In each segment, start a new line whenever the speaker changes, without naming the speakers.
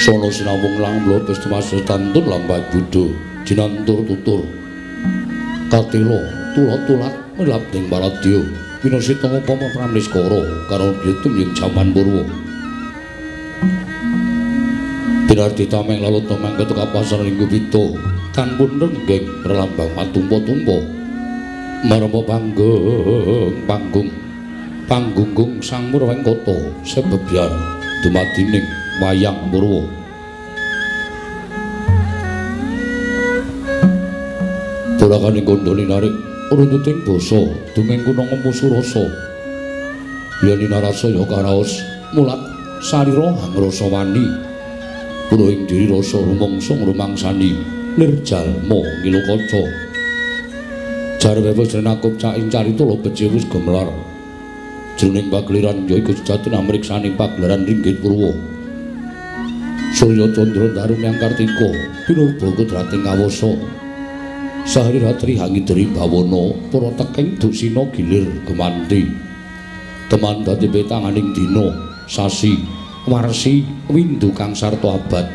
Sono sinawung lang mlebes temasih tantun lampah buddha jinantur tutur katela tulat-tulat melabding paradya winasita upama pramniskara karo yutum ing jaman purwa pinardi tameng lalu tameng ketekapasan ing gupita tanpun renggeng pralambang matumpa-tumpa marama panggung panggung panggunggung sang Murwengkata sebebyar dumadining wayang purwa. Polakaning kandha linarik runtuting basa dunging kuna ngempu surasa yen narasa ya karaos mulat sarira hangrasa wani puruhing diri rasa rumangsa ngrumangsani lir jalma ngilukaca jarwe wis renakup caing carita lebet wis gemelar jroning pageliran ya iku sejatine amriksaning pagelaran ringgit purwa Surya Candra Daru Myang Kartika pinurba kudrating kawasa sahari ratri hangidri bawana para tekeng dusina gilir gemanti teman dadi petanganing dina sasi warsi windu kang sarta abad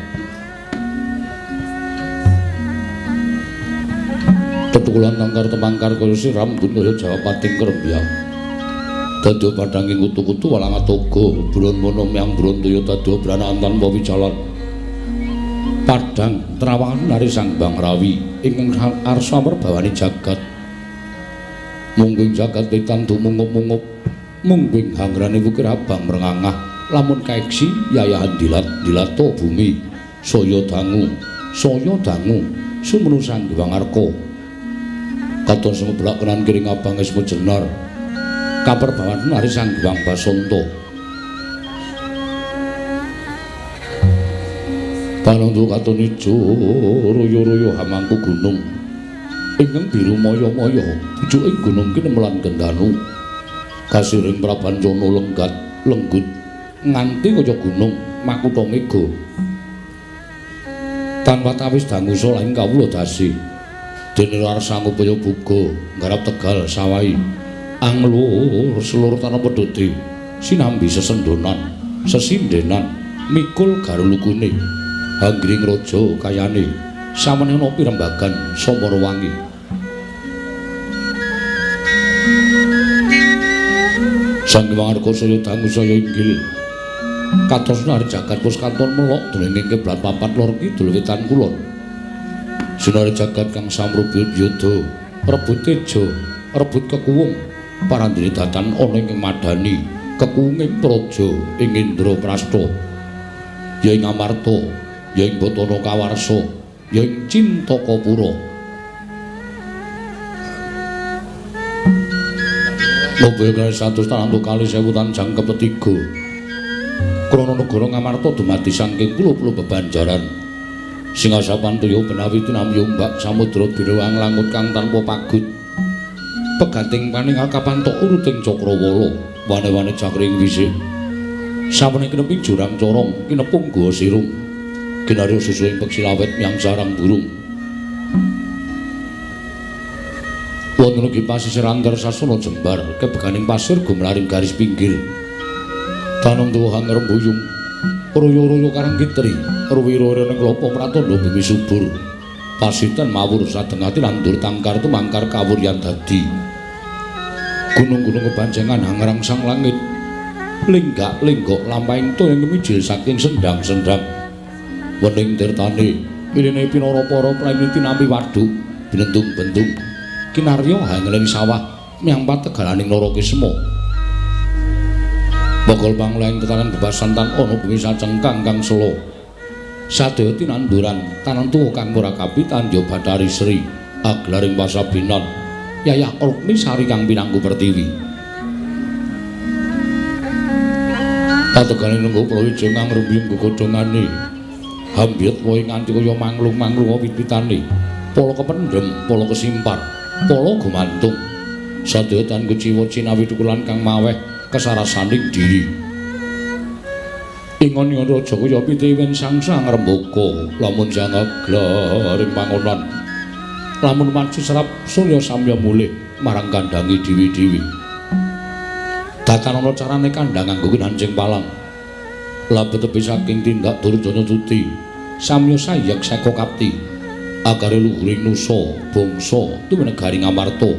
tetukulan tangkar temangkar kaya siram kaya jawapating krembyang dadi padhanging kutu-kutu walang atoga bulan mono myang brontoya dadi branakan tanpa wijalan padhang trawangan nari Sang Bang Rawi ingkang arsa merbawani jagat mungguing jagat wetan dumungup-mungup mungguing hangrane wukir abang mrengangah lamun kaeksi yayahan dilat dilato bumi saya dangu sumenu Sang Hyang Arka katon sumeblak kenan kiring abang ismu jenar kaperbawan nari Sang Hyang Basanta panondu katon ijo royo-royo hamangku gunung ingkang biru maya-maya pucuking gunung kinemelan gendanu kasiring prabancana lenggat lenggut nganti kaya gunung makutha mega tanpa tawis dangu salahing kawula dasi dene arsangupaya buga nggarap tegal sawahi anglur seluruh tanah pedhote sinambi sesendonan sesindenan mikul garulukune hanggring raja kayane samene ana pirembagan Samarawangi Sang Hyang Arka saya dangu saya inggil katos nari jagat wis kanton melok dening kiblat papat lor kidul wetan kulon sinari jagat kang samrubut yudha rebut teja rebut kekuwung parandene datan ana ing madani kekuwunging praja ing Indraprastha ya ing Amarta ya ing Bathara Kawarsa ya ing Cintakapura Nobel 140,000 tan jangkep tiga krana negara Ngamarta dumadi saking pulo-pulo bebanjaran sing asapan toya benawi tinampi ombak samudra biru anglangut kang tanpa pagut pegating paningal kapantok uruting cakrawala wane-wane jangkring wisik samene kineping jurang corong kinepung guwa sirung kinarya susuing peksi lawet yang sarang burung wonten ugi pasisir antar sasana jembar kebeganing pasir gumlaring garis pinggir tanung tuwuhan rembuyung royo-royo karang kitri ruwi-ruwi ning klopo pratandha bumi subur pasitan mawur sadengati nandur tangkar tumangkar kawuryan dadi gunung-gunung kebanjengan hangrang sang langit lenggak-lenggok lampahing toya ngemijil saking sendang-sendang wening tirtane irine pinara para pramila tinampi waduk binentung-bentung kinarya hangeling sawah myang pategalaning Narakisma bakal panglaing tetanan bebasan tan ana bumi sacengkang kang sela sadaya tinanduran tanan tuwa kang ora kapi tandya Bathari Sri aglaring pasabinan yayah Rukmi Sari kang pinangku pertiwi pategane nenggo Prawijaya kang ngrembiyung gegodhongane hambyet wohe nganti kaya manglung-manglung wit-witane pala kependhem pala kesimpar pala gumantung sadaya tan kuciwa cinawi thukulan kang maweh kesarasaning diri ingon-ingon raja kaya pitiwen sangsang rembaka lamun jangaglaring pangonan lamun wanci serap surya samya mulih marang kandhange dewi-dewi datan ana carane kandhang nganggo kinancing palang Labet tepi saking tindak Durjana Cuti samya sayek seka kapti akare luhuring nusa bangsa tuminegari Ngamarta.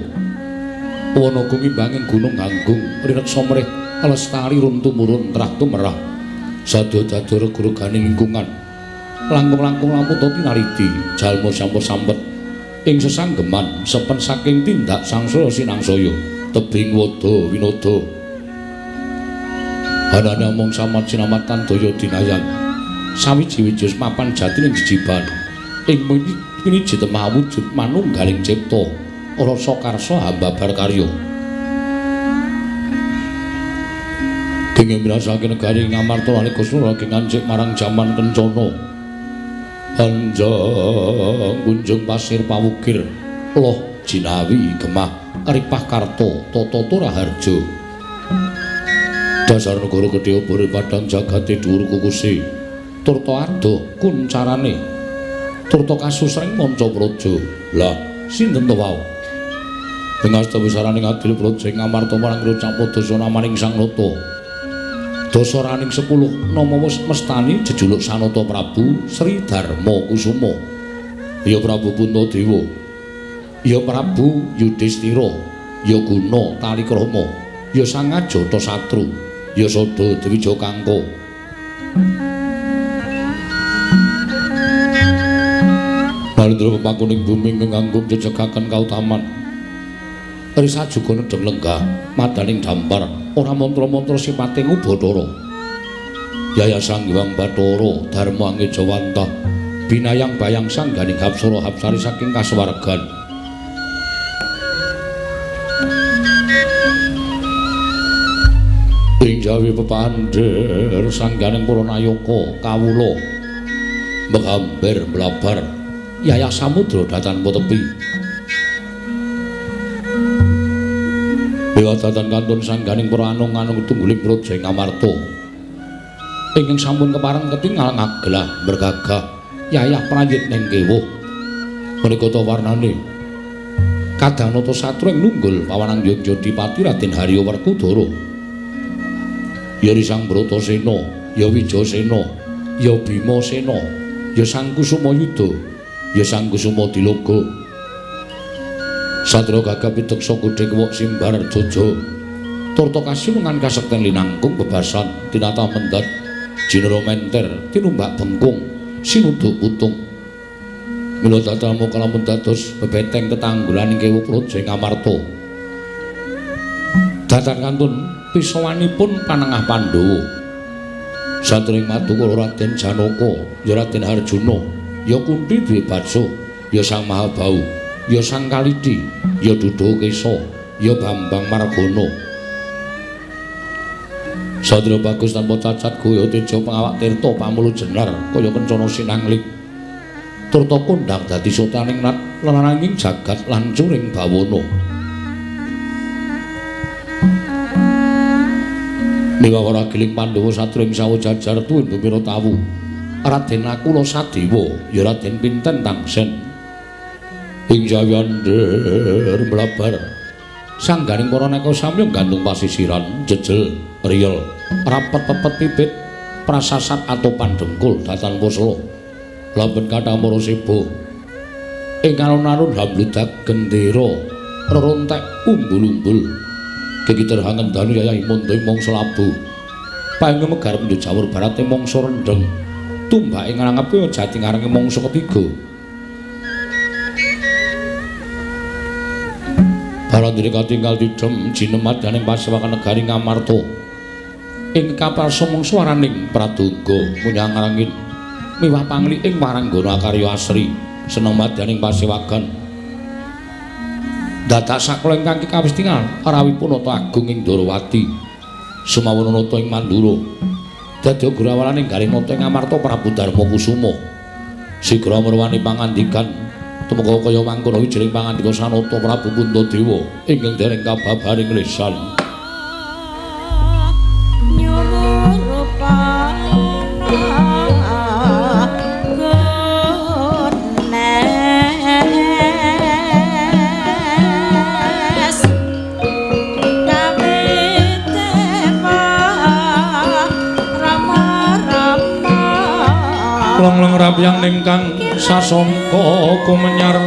Wana gumimbanging gunung Hanggung rineksa mrih lestari run tumurun trah tumerah sadya dadi regu-regane lingkungan langkung-langkung lamun tinaridi jalma sampun sampet ing sesanggeman sepen saking tindak sangsaya sinangsaya tebing wada winada. Hanane mung samat sinamatan daya dinayan sawiji-wiji mapan jatining jejiban ing winiji temah wujud manunggaling cipta rasa karsa hambabar karya. Kenging mirasake negari Ngamarta nalika sura ngancik marang jaman kencana. Anjang kunjung pasir pawukir loh jinawi gemah ripah karta tata raharja. Dasar negara gedhe obore padang jagate dhuwur kukuse turta adoh kuncarane turta kasusreng manca praja. Lah sinten to wau? Ing asta wisaraning adil praja Ngamarta marang Rucap Dasa namaning Sang Nata. Dasa raning 10 nama mestani jejuluk Sanata Prabu Sri Darma Kusuma. Ya Prabu Puntadewa, ya Prabu Yudhistira, ya Guna Talikrama, ya Sang Ajatasatru, ya Sada Dwija Kangka. Narendra pepakuning bumi ingkang kanggo jejegaken kautaman. Risa juga nedheng lenggah madaning dampar ora mantra-mantra sipate ngubathara. Yaya Sang Hyang Bathara Darma Angejawantah binayang bayang sangganing hapsara hapsari saking kasuwargan. Ing jawi pepandher sangganing para nayaka kawula menghamber mlabar yayah samudra datan tepi. Dewatatan kantun sangganing para anung-anung tungguling praja Ngamarta ingkang sampun kepareng ketingal ngagelah bergagah yayah prayit ning kewuh. Menika ta warnane kadanata satru ing nunggul pawanang Yogya-dipati Raden Harya Werkudara. Ya Sang Bratasena, ya Wijasena, ya Bimasena, ya Sang Kusuma Yuda, ya Sang Kusuma Diloga. Satria gagah pideksa godhek wok simbar jojo turta kasiwengan kasekten linangkung bebasan tinata mendhat jinara menter tinumbak bengkung sinuduk putung. Mila datamu kalamun dados bebeteng tetanggulan ing kewu praja Ngamarta. Datan kantun pisawanipun panengah Pandhawa. Satring madukara Raden Janaka, ya Raden Arjuna, ya Kunti Dwibaksa, ya Sang Mahabahu, ya Sang Kalidi, ya Duda Kesa, ya Bambang Margana. Satria bagus tanpa cacat goyo teja pangawak tirta pamulu jenar kaya kencana sinangling. Turta kondhang dadi sotaning nat lananging jagat lan curing bawana. Niwawara giling Pandhawa satring sawu jajar tuwin bumira tawu. Raden Nakula Sadewa, ya Raden Pinten Tangsen. Ing jawiander mlabar sangganing para neka samya gandung pasisiran jejel riyel rapet pepet pipit prasasat atopan dengkul datan posla lamben kathah para seba ing alun-alun hambludak gendera rerontek umbul-umbul kekiter hangendanu yayahi manda ing mangsa labu paing megar penjawur barate mangsa rendheng tumbake ngrangepe jati ngarange mangsa ketiga. Barandene katinggal didhem jinemat dening pasewakan negari Ngamarta. Ing kapal sumangsa waraning pradonga munyang ngrangin miwah pangli ing waranggana akarya asri seneng madyaning pasewagan. Dadak sakla ingkang kawis tingal rawipun nata agung ing Ndorowati sumawana nata ing Mandura. Dadi grawalaning garing nata ing Ngamarta Prabu Darma Kusuma. Sigra merwani pangandikan tumeka kaya mangkono wijiring pangandika Sanata Prabu Puntadewa ingkang dereng kababaring lesan. Jumeneng rabyang ningkang sasongko kumenyar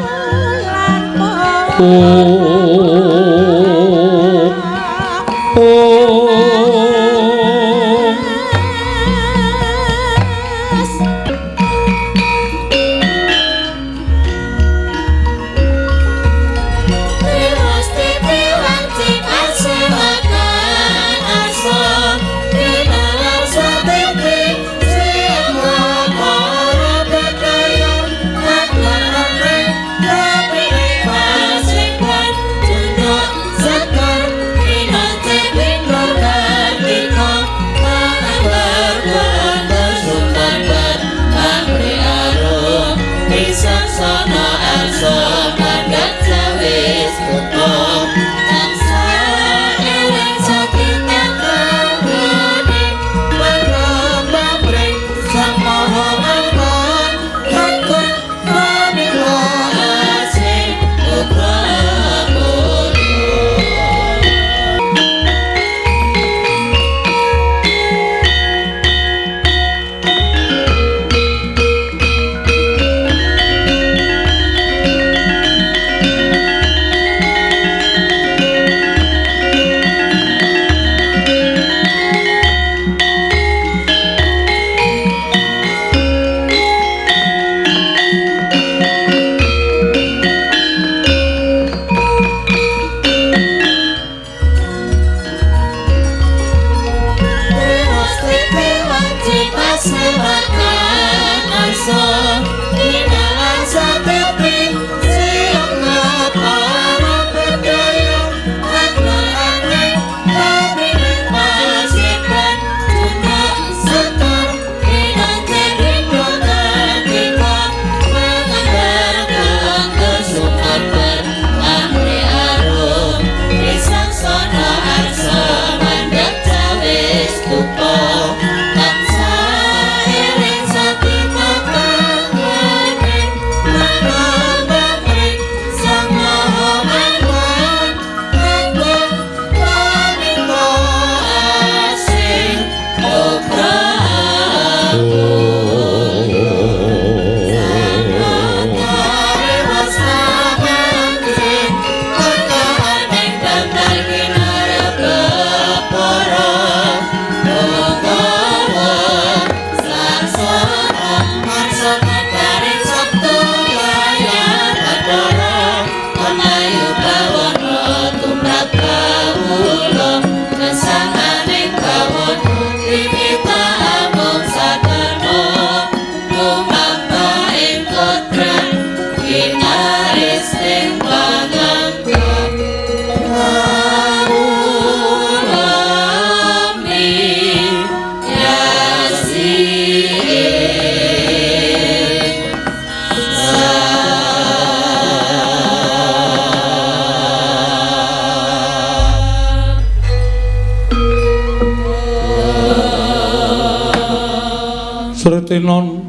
Sretinon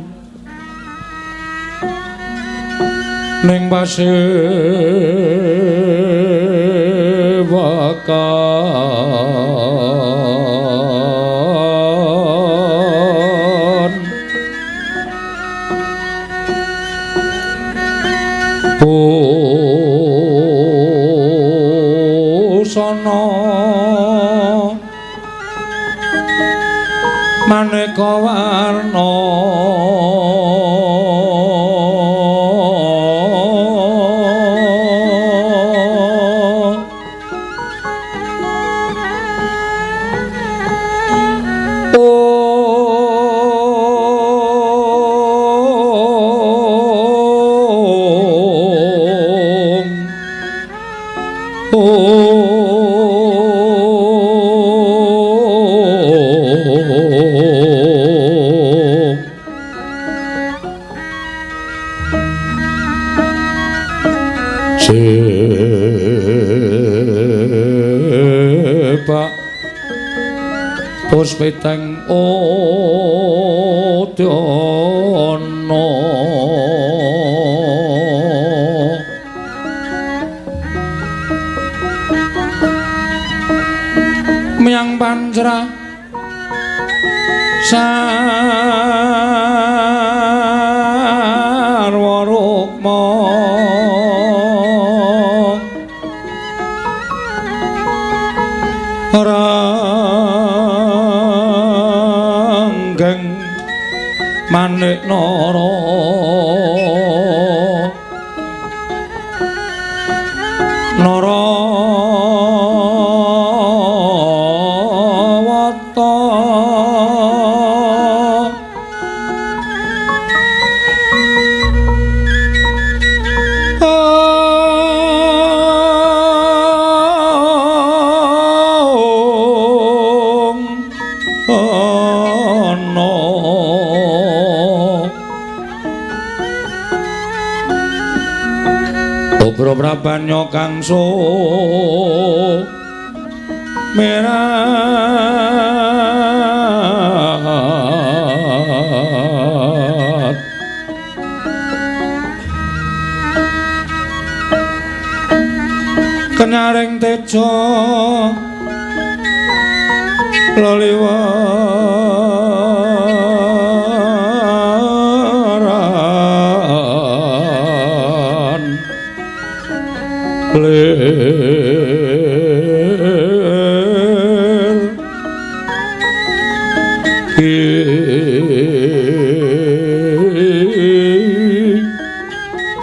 ning pasewakan busana maneka warna Sebak puspiteng udana miyang pancra narik nara Narawata Obro prabanya kangso merat kenyaring tejo leliwaran lir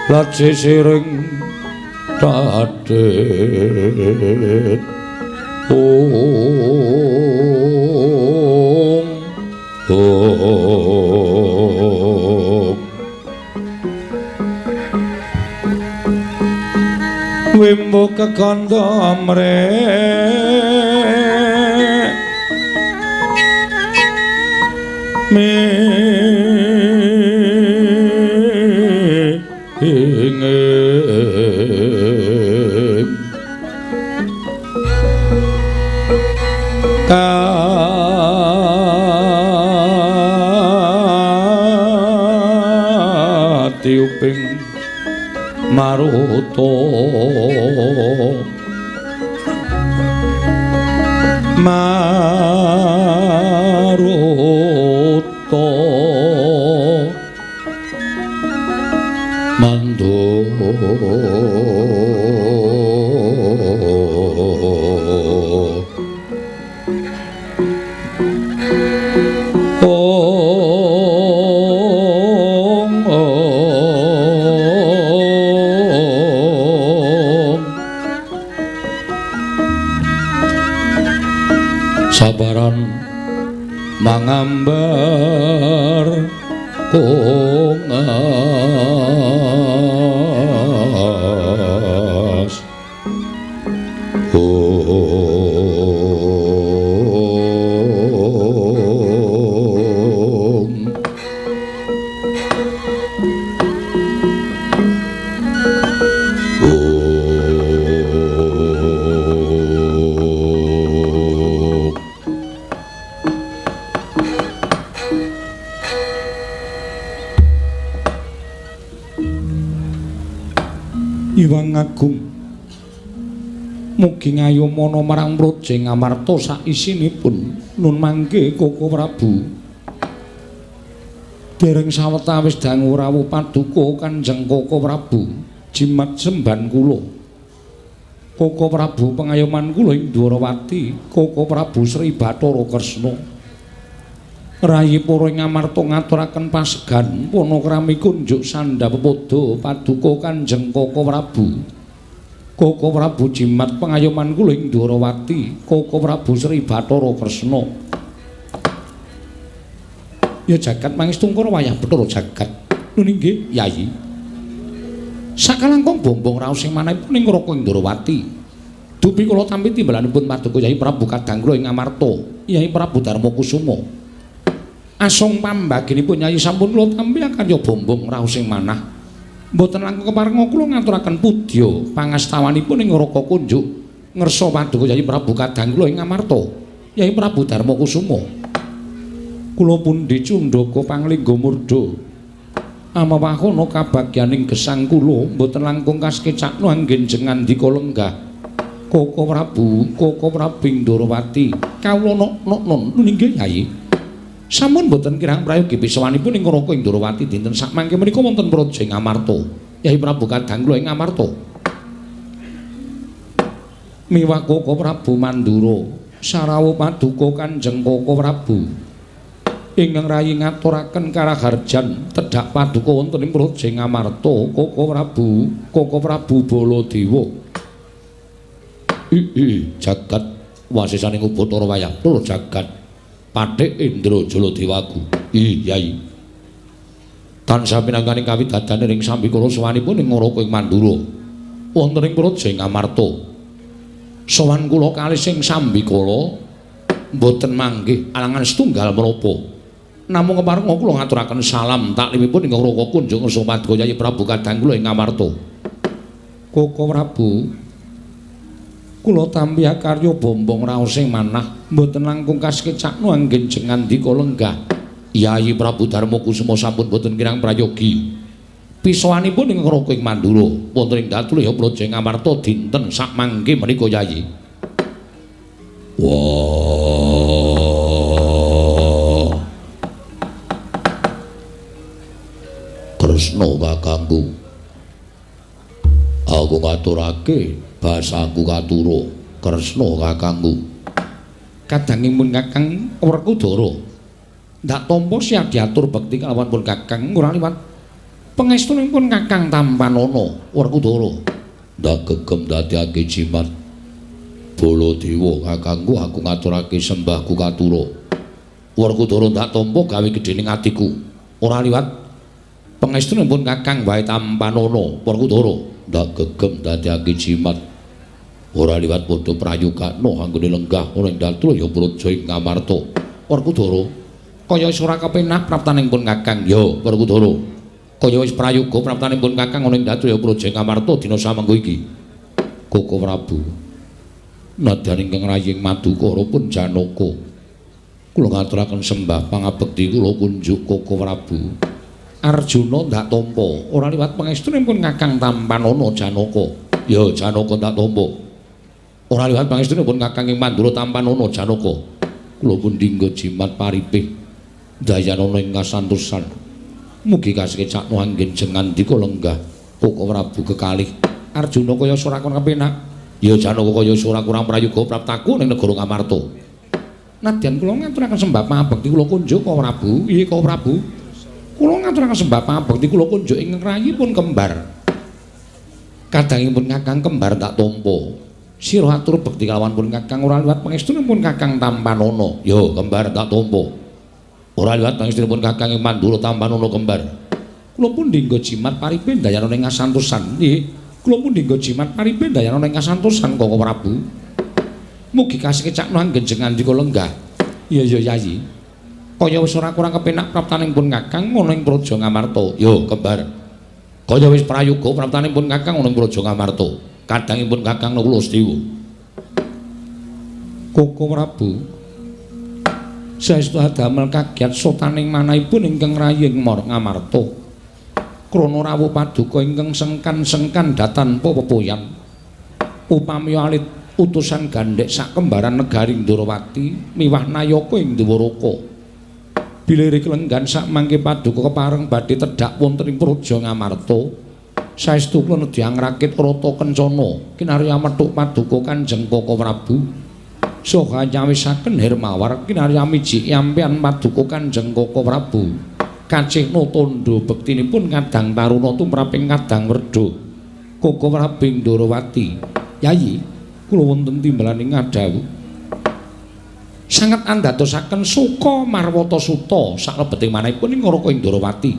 laci siring dadit ong ong wimbo kekandha mrek ming katiuping maruta maruta mandu ong ong sabaran mangambar kongas om om. Iwang Agung mugi ngayomana marang praja Ngamarta saisinipun nun mangke Koko Prabu. Dereng sawetawis dangu rawuh paduka Kanjeng Koko Prabu jimat semban kula. Koko Prabu pengayoman kula ing Dwarawati, Koko Prabu Sri Bathara Kresna. Rayi para ing Ngamarta ngaturaken pasegan panakrami kunjuk sandha pepoda paduka Kanjeng Koko Prabu. Koko Prabu jimat pengayoman kula ing Dwarawati, Koko Prabu Sri Bathara Kresna. Ya jagat mangestungkara wayah Bathara jagat. Nun inggih, Yayi. Sakalangkung bombong raos ing manahipun ing Raka ing Dwarawati. Dupi kula tampi timbalanipun paduka Yayi Prabu kadang kula ing Ngamarta, Yayi Prabu Darma Kusuma. Asung pambaginipun Yayi sampun kula tampi akarya bombong raos ing manah. Mboten langkung keparenga kula ngaturaken pudya pangastawanipun ing Raka kunjuk ngersa paduka Yayi Prabu kadang kula ing Ngamarta, Yayi Prabu Darma Kusuma. Kula pundi cundhaka panglingga murda. Amawahana kabagyaning gesang kula mboten langkung kaskecakno anggen jengandika lenggah. Koko Prabu, Koko Prabu ing Dwarawati, kawula nok-nok nun inggih Yayi. Sampun mboten kirang prayogi pisawanipun ing Raka ing Dwarawati dinten sakmangke menika wonten praja ing Ngamarta. Yayi Prabu kadang kula ing Ngamarta. Miwah Koko Prabu Mandura, sarawuh paduka Kanjeng Koko Prabu. Ingkang rayi ngaturaken karaharjan tedhak paduka wonten ing Praja Ngamarta Koko Prabu, Koko Prabu Baladewa. Jagat wasisaning Ubatara wayah tur jagat Pathik Indra Jaladewaku. Yai. Tansah pinangkaning kawidadane ring sambikala sowanipun ing Ngaraka ing Mandura wonten ing Praja Ngamarta. Sowan kula kalih sing sambikala mboten manggih alangan setunggal menapa. Namung kepareng kula ngaturaken salam taklimipun ing Ngaraka kunjung ngersa paduka Yai Prabu kadang kula ing Ngamarta. Koko Prabu, kula tampi akarya bombong raos sing manah mboten langkung kasekecakno anggen jengandika lenggah. Yai Prabu Darma Kusuma sampun boten kirang prayogi. Pisowanipun ing Ngaraka ing Mandura wonten ing Datulaya Praja Ngamarta dinten sakmangke menika Yai. Wah. Kresna kakangku. Aku ngaturake basaku katura Kresna kakangku. Kadangipun Kakang Werkudara ndak tampa siap diatur bekti kalawan pun Kakang ora liwat pangestunipun Kakang tampanana Werkudara. Ndak gegem dadekake jimat Baladewa kakangku, aku ngaturake sembahku katura. Werkudara ndak tampa gawe gedhening atiku ora liwat pangestunipun Kakang wae tampanana Werkudara. Ndak gegem dadekake jimat ora liwat padha prayogakna anggone lenggah ana ing Datraya Praja ing Ngamarta. Werkudara kaya wis ora kepenak praptaning pun Kakang. Ya Werkudara kaya wis prayoga praptaning pun Kakang ana ing Datraya Praja ing Ngamarta dina samengko iki. Koko Prabu, nadyan ingkang raying madukara pun Janaka, kula ngaturaken sembah pangabekti kula kunjuk Koko Prabu. Arjuna ndak tampa ora liwat pangestunipun Kakang tampanana Janaka. Ya Janaka ndak tampa ora liwat pangestunipun Kakang ing Mandura tampanana Janaka. Kula pun dinggo jimat paripih dayanana ing kasantosan. Mugi kasekecakno anggen jengandika lenggah Koko Prabu kekalih. Arjuna kaya ora kurang kepenak. Ya Janaka kaya ora kurang prayoga praptaku ning negara Ngamarta. Nadyan kula ngaturaken sembah pangabekti kula kunjuk Koko Prabu. Iya Koko Prabu, kula ngaturaken sembah pangabekti kula kunjuk ingkang rayipun kembar. Kadangipun Kakang kembar tak tampa. Sira atur bekti kalawan pun Kakang ora liwat pangestunipun Kakang tampanana. Ya kembar tak tampa ora liwat pangestunipun Kakang ing Mandura tampanana kembar. Kula pun dinggo jimat paripin dayanana ing kasantosan. Nggih, kula pun dinggo jimat paripin dayanana ing kasantosan Koko Prabu. Mugi kasekecakno anggen jengandika lenggah. Iya ya Yayi. Kaya wis ora kurang kepenak praptaning pun Kakang ana ing Praja Ngamarta. Ya kembar. Kaya wis prayoga praptaning pun Kakang ana ing Praja Ngamarta. Kadangipun Kakang kula sedewa. Koko Prabu, saestu adamel kagiat sotaning manahipun ingkang raying Ngamarta. Krana rawuh paduka ingkang sengkan-sengkan datanpa pepoyan. Upami alit utusan gandhek sakembaran negari Ndrawati miwah nayaka ing Dwaraka. Bilih lenggan sakmangke paduka kepareng badhe tedhak wonten ing Praja Ngamarta. Saestu kula nedhi angrakit rata kencana kinarya methuk paduka Kanjeng Koko Prabu. Saha nyawisaken Hermawar kinarya miji yampian paduka Kanjeng Koko Prabu. Kacihna tandha bektinipun kadang taruna tumraping kadang werda. Koko Prabu ing Ndrawati. Yayi, kula wonten timbalaning ngadhawuh. Sanget andadosaken suka marwata suta saklebeting manahipun ing Ngaraka ing Ndrawati.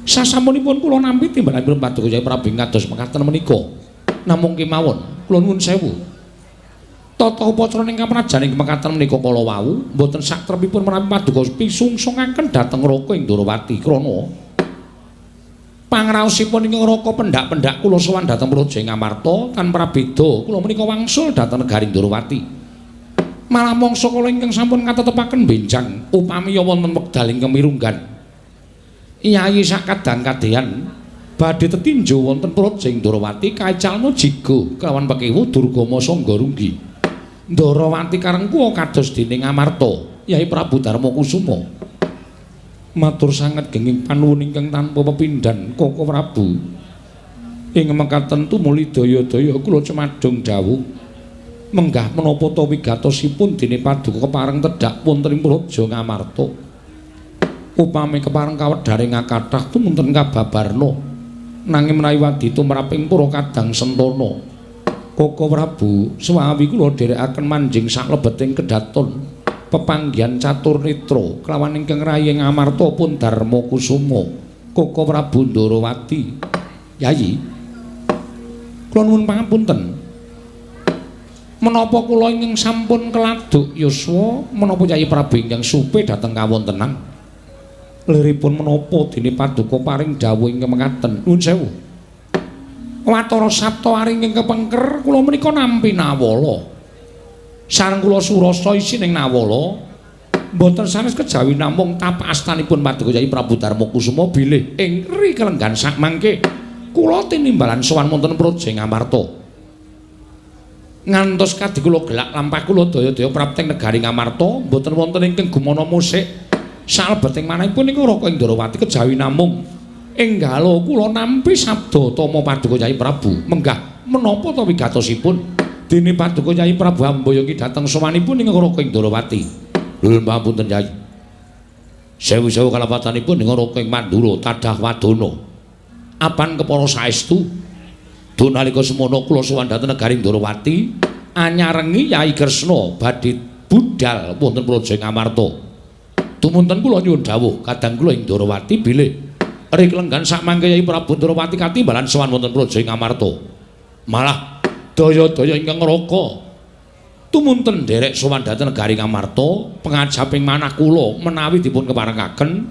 Sasampunipun kula nampi timbalanipun paduka Yai Prabu kados mekaten menika. Namung kemawon kula nuwun sewu. Tata upacara ing kaprajan ing mekaten menika kala wau mboten satrepipun menawi paduka pisungsungaken dhateng Raka ing Ndrawati krana pangraosipun ing Raka pendak-pendak kula sowan dhateng Praja Ngamarta tanpa prabeda kula menika wangsul dhateng negari Ndrawati. Malah mangsa kala ingkang sampun katetepaken benjang upami wonten wekdal ingkang mirunggan Yai sakadang kadeyan badhe tetinju wonten Praja Ndrawati kaicalna jiga kelawan pekewu Durgama Sangga Runggi. Ndrawati karengkuwa kados dening Ngamarta Yai Prabu Darma Kusuma. Matur sanget genging panuwun ingkang tanpa pepindhan Koko Prabu. Ing mekaten tumuli daya-daya kula cemadung dawuh menggah menapa ta wigatosipun dene paduka kepareng tedhak wonten ing Praja Ngamarta. Upami kepareng kawedharing kathah tumunten kababarna. Nanging menawi wadi tumrap ing para kadang sentana. Koko Prabu, suwawi kula dherekaken manjing saklebeting kedaton pepanggihan Catur Netra kelawan ingkang rayi ing Amarta pun Darma Kusuma. Koko Prabu Ndarawati. Yayi, kula nuwun pangapunten. Menapa kula ingkang sampun keladuk yuswa, menapa Yayi Prabu ingkang supe dhateng kawontenan? Liripun menapa dene paduka paring dawuh ingkang mekaten? Nuwun sewu. Watara sapta aring ing kepengker kula menika nampi nawala. Sareng kula surasa isining nawala mboten sanes kejawi namung tapak astanipun paduka Yayi Prabu Darma Kusuma bilih ing ri kelenggan sakmangke kula tinimbalan sowan wonten Praja Ngamarta. Ngantos kadi kula gelak lampah kula daya-daya prapting negari Ngamarta mboten wonten ingkang gumana musik salebeting manahipun ing Raka Indrawati kejawi namung enggalo kula nampi sabda tama paduka Yayi Prabu. Menggah menapa ta wigatosipun dene paduka Yayi Prabu ambayaki dhateng sowanipun ing Raka Indrawati? Nuwun pangapunten Yayi. Sewu-sewu kalepatanipun ing Raka ing Mandura tadah wadana. Apan kepara saestu duh nalika semono kula sowan dhateng negari Indrawati anyarengi Yayi Kresna badhe budal wonten Praja Ngamarta. Tumunten kula nyuwun dawuh kadang kula ing Ndrawati bilih rik lenggan sakmangke Yayi Prabu Ndrawati katimbalan sowan wonten Praja Ngamarta. Malah daya-daya ingkang ngraka tumunten nderek sowan dhateng negari Ngamarta pengajaping manah kula menawi dipun keparengaken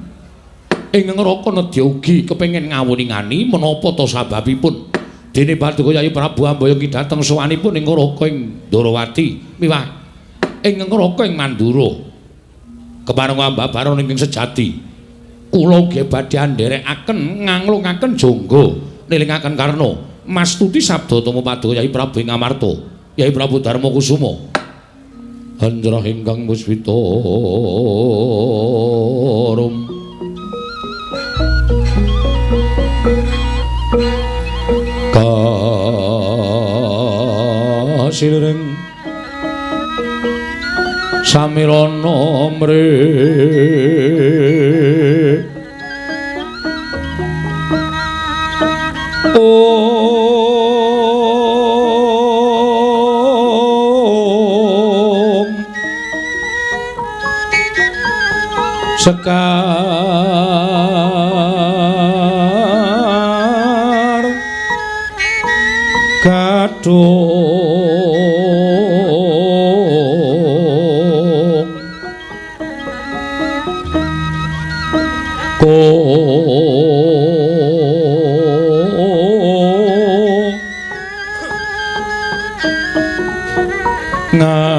ing ngraka nedya ugi kepengin ngawuningani menapa ta sababipun dene paduka Yayi Prabu ambayaki dhateng sowanipun ing ngraka ing Ndrawati miwah ing ngraka ing Mandura. Kepareng ambabaron ingkang sejati kula ugi badhe ndherekaken nganglungaken jangga nilingaken karna mastuti sabda tama paduka Yayi Prabu ing Amarta Yayi Prabu Darma Kusuma. Anjrah ingkang puspita rum kasiring samirana mre om sekar gadhung ngas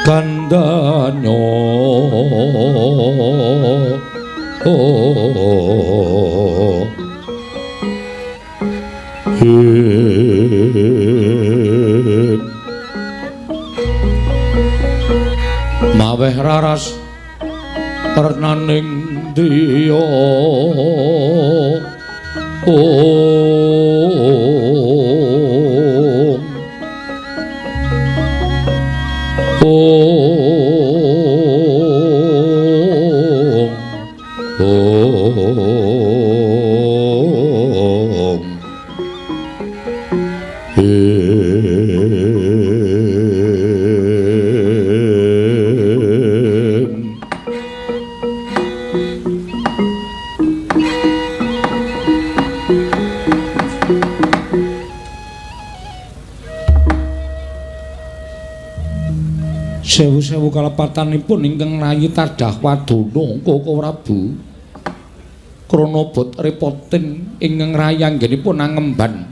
kandanyo maweh raras renaning driya om om om Sewu-sewu kalepatanipun ingkang rayi tadah wadana Koko Prabu krana bot repotin ingkang rayi anggenipun angemban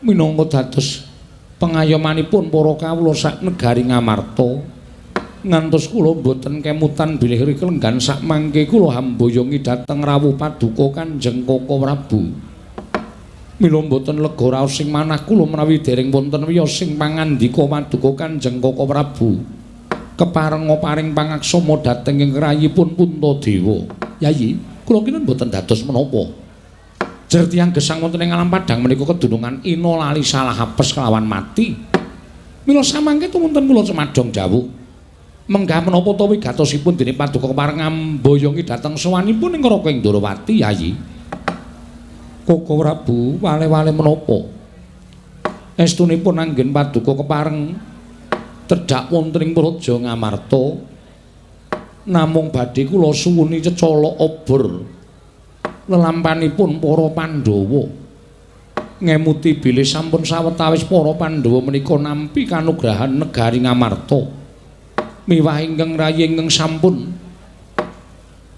minangka dados pengayomanipun para kawula sak negari Ngamarta. Ngantos kula mboten kemutan bilih riklenggan sakmangke kula hamboyongi dhateng rawuh paduka Kanjeng Koko Prabu. Mila mboten lega raos sing manah kula menawi dereng wonten wiyos sing pangandika paduka Kanjeng Koko Prabu. Keparenga paring pangaksama dhateng ing rayipun Puntadewa. Yayi, kula kinten mboten dados menapa. Jer tiyang gesang wonten ing alam padhang menika kedunungan ina lali salah apes kelawan mati. Mila samangke tumunten kula cemadong dawuh. Menggah menapa ta wigatosipun dene paduka kepareng ngamboyongi dhateng sowanipun ing Raka Ndrawati, Yayi? Koko Prabu, wale-wale menapa? Estunipun anggen paduka kepareng tedhak wonten ing Praja Ngamarta, namung badhe kula suwuni cecolok obor lelampanipun para Pandhawa. Ngemuti bilih sampun sawetawis para Pandhawa menika nampi kanugrahan negari Ngamarta. Miwah ingkang rayi ingkang sampun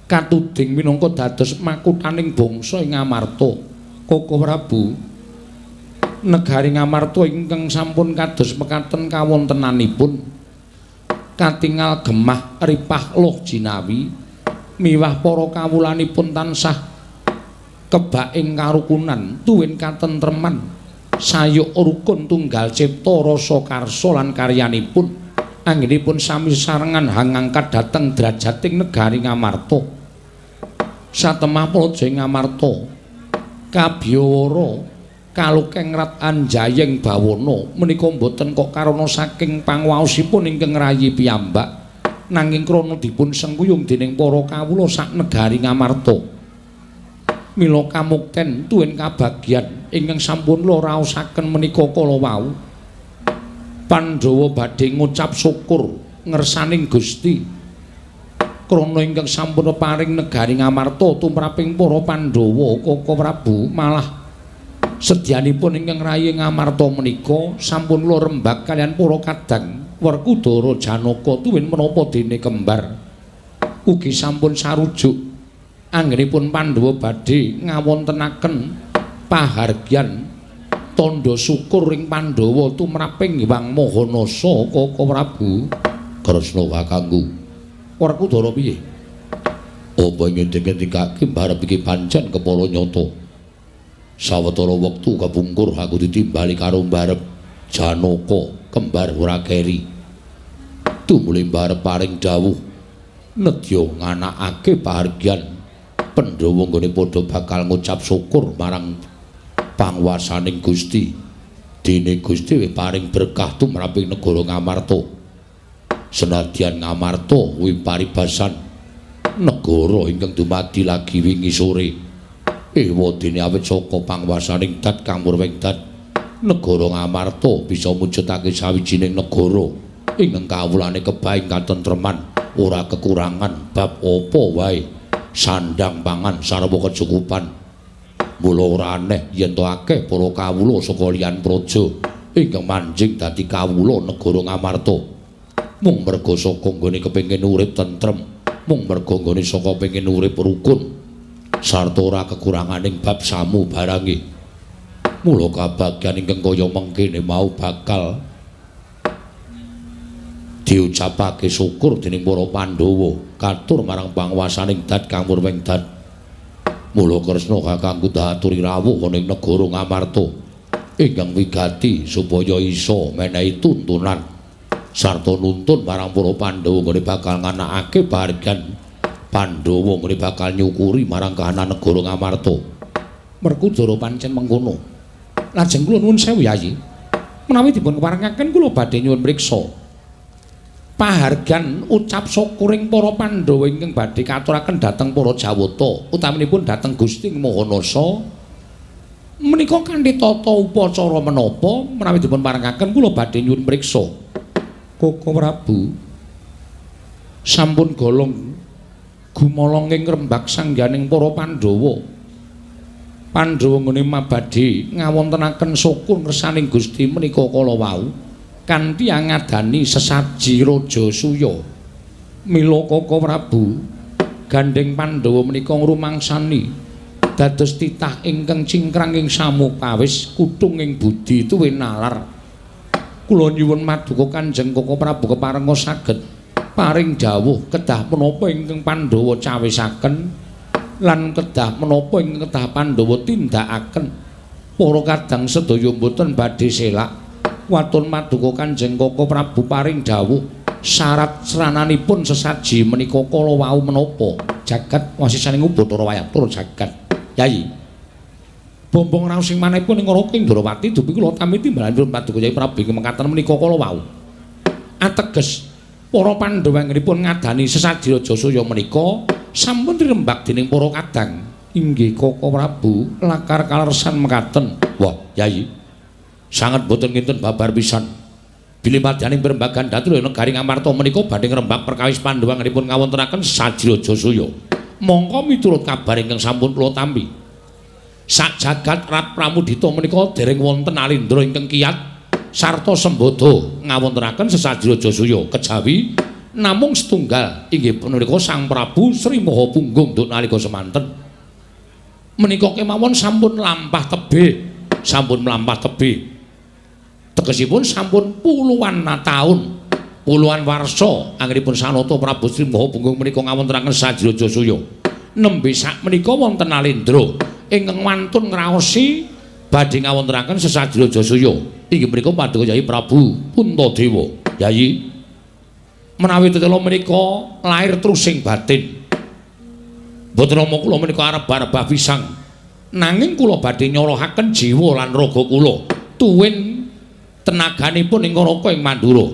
katuding minangka dados makuthaning bangsa ing Ngamarta. Koko Prabu, negari Ngamarta ingkang sampun kados mekaten kawontenanipun katingal gemah ripah loh jinawi, miwah para kawulanipun tansah kebak ing karukunan tuwin katentreman, sayuk rukun tunggal cipta rasa karsa lan karyanipun anggenipun sami sarengan hangangkat dhateng drajating negari Ngamarta. Satemah praja Ngamarta kabiyawara kalukeng rat anjayeng bawana menika mboten kok karana saking pangwaosipun ingkang rayi piyambak, nanging krana dipun sengkuyung dening para kawula sak negari Ngamarta. Mila kamukten tuwin kabagyan ingkang sampun kula raosaken menika kala wau, Pandhawa badhe ngucap syukur ngersaning Gusti krana ingkang sampun paring negari Ngamarta tumraping para Pandhawa. Koko Prabu, malah sedyanipun ingkang rayi Ngamarta menika sampun kula rembag kaliyan para kadang Werkudara, Janaka tuwin menapa dene kembar ugi sampun sarujuk anggenipun Pandhawa badhe ngawontenaken pahargyan tandha syukur ing Pandhawa tumraping Hyang Mahanasa. Koko Prabu,
Kresna kakangku.
Werkudara piye?
Apa ngendika-ngendikake barep iki pancen kepala nyata. Sawetara wektu kapungkur aku ditimbali karo mbarep Janaka kembar ora keri. Tumuli mbarep paring dawuh nedya nganakake pahargyan Pandhawa nggone padha bakal ngucap syukur marang pangwasaning Gusti. Dene Gusti wis paring berkah tumraping negara Ngamarta. Senadyan Ngamarta kuwi paribasan negara ingkang dumadi lagi wingi sore. Ewa dene awit saka pangwasaning dat kang murwing dat, negara Ngamarta bisa mujudake sawijining negara ingkang kawulane kebaing katentreman, ora kekurangan bab apa wae, sandang pangan sarwa kecukupan. Mula ora aneh yen to akeh para kawula saka liyan praja ingkang manjing dadi kawula negara Ngamarta. Mung merga saka nggone kepengin urip tentrem, mung merga nggone saka pengin urip rukun sarta ora kekuranganing bab samu barange. Mula kabagyan ingkang kaya mengkene mau bakal diucapake syukur dening para Pandhawa katur marang pangwasaning dat kang murwing dat. Mula Kresna kakangku aturi rawuh ana ing negara Ngamarta ingkang wigati supaya isa menehi tuntunan sarta nuntun marang para Pandhawa nggone bakal nganakake pahargyan Pandhawa nggone bakal nyukuri marang kahanan negara Ngamarta.
Werkudara pancen mengkono. Lajeng kula nuwun sewu, Yayi. Menawi dipun keparengaken kula badhe nyuwun priksa pahargyan ucap syukuring para Pandhawa ingkang badhe katuraken dhateng para Jawata, utaminipun dhateng Gusti Mahanasa menika kanthi tata upacara menapa? Menawi dipun parengaken kula badhe nyuwun priksa. Koko Prabu, sampun golong gumolong ing rembag sangganing para Pandhawa. Pandhawa nggone mabadhe ngawontenaken syukur ngersaning Gusti menika kala wau kanthi angadani sesaji raja suya. Mila Koko Prabu, gandheng Pandhawa menika ngrumangsani dados titah ingkang cingkrang ing samukawis kutung ing budi tuwin nalar. Kula nyuwun maduka Kanjeng Koko Prabu keparenga saged paring dawuh kedah menapa ingkang Pandhawa cawisaken lan kedah menapa ingkang kedah Pandhawa tindakaken. Para kadang sedaya mboten badhe selak. Waton maduka Kanjeng Koko Prabu paring dawuh syarat srananipun sesaji menika kala wau menapa? Jagat wasisaning Ubathara Wayatur jagat. Yayi, bombong raos sing manehipun ing Raka Indrawati dupi kula tampi timbalanipun paduka Yai Prabu ing mekaten menika kala wau. Ateges Para Pandhawa anggenipun ngadani sesaji Rajasuya menika sampun tirembak dening para kadang. Inggih Koko Prabu, lakar kalersan mekaten. Wah, Yayi. Sanget boten kinten babar pisan. Bilih madyaning perembagan dhateng negari Ngamarta menika badhe ngrembak perkawis Pandhawa anggenipun ngawontenaken sesaji Rajasuya. Mongko miturut kabar ingkang sampun kula tampi, sak jagat Rat Pramudita menika dereng wonten alindra ingkang kiyat sarta sembada ngawontenaken sesaji Rajasuya kejawi namung setunggal inggih punika Sang Prabu Sri Maha Punggung duk nalika semanten. Menika kemawon sampun lampah tebih, sampun mlampah tebih. Tegesipun sampun puluhan taun, puluhan warsa anggenipun sanata Prabu Sri Maha Punggung menika ngawontenaken sesaji Rajasuya. Nembe sak menika wonten alindra ingkang wantun ngraosi badhe ngawontenaken sesaji Rajasuya. Inggih menika paduka Yayi Prabu Puntadewa. Yayi, menawi tetela menika lair trusing batin. Mboten nampa kula menika arep-arep pisang. Nanging kula badhe nyorohaken jiwa lan raga kula tuwin tenaganipun ing Naraka ing Mandura.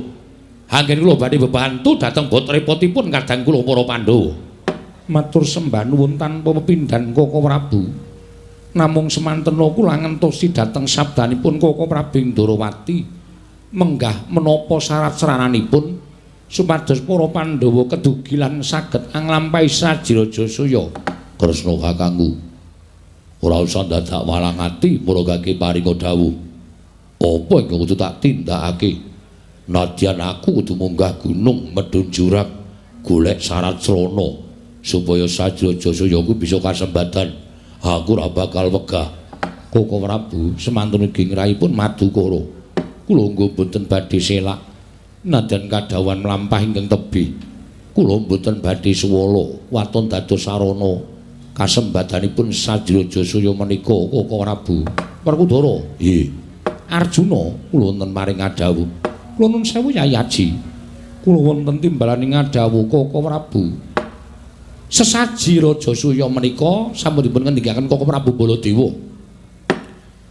Anggen kula badhe bebantu dhateng bot repotipun kadang kula para Pandhawa. Matur sembah nuwun tanpa pepindhan Koko Prabu. Namung semantena kula ngentosi dhateng sabdanipun Koko Prabu Ndorowati menggah menapa syarat sarananipun supados para Pandhawa kedugi lan saged anglampahi saji Rajasuya. Kresna kakangku, ora usah dadak walang ati muragake paringa dawuh. Apa ingkang kudu tak tindakake? Nadyan aku kudu munggah gunung medhun jurang golek syarat srana supaya saji Rajasuya ku bisa kasembadan. Aku ora bakal wegah. Koko Prabu semantun ugi ngrayipun madukara. Kula nggo mboten badhe selak. Nadyan kadhawan mlampah ingkang tebih. Kula mboten badhe suwala waton dados sarana kasembadanipun saji Rajasuya menika Koko Prabu. Werkudara, nggih. Arjuna, kula wonten maring ngadhawuh. Kula nuwun sewu Yayi Aji. Kula wonten timbalane ngadhawuh Koko Prabu. Sesaji Rajasuya menika sampun dipun ngendikaken Koko Prabu Baladewa.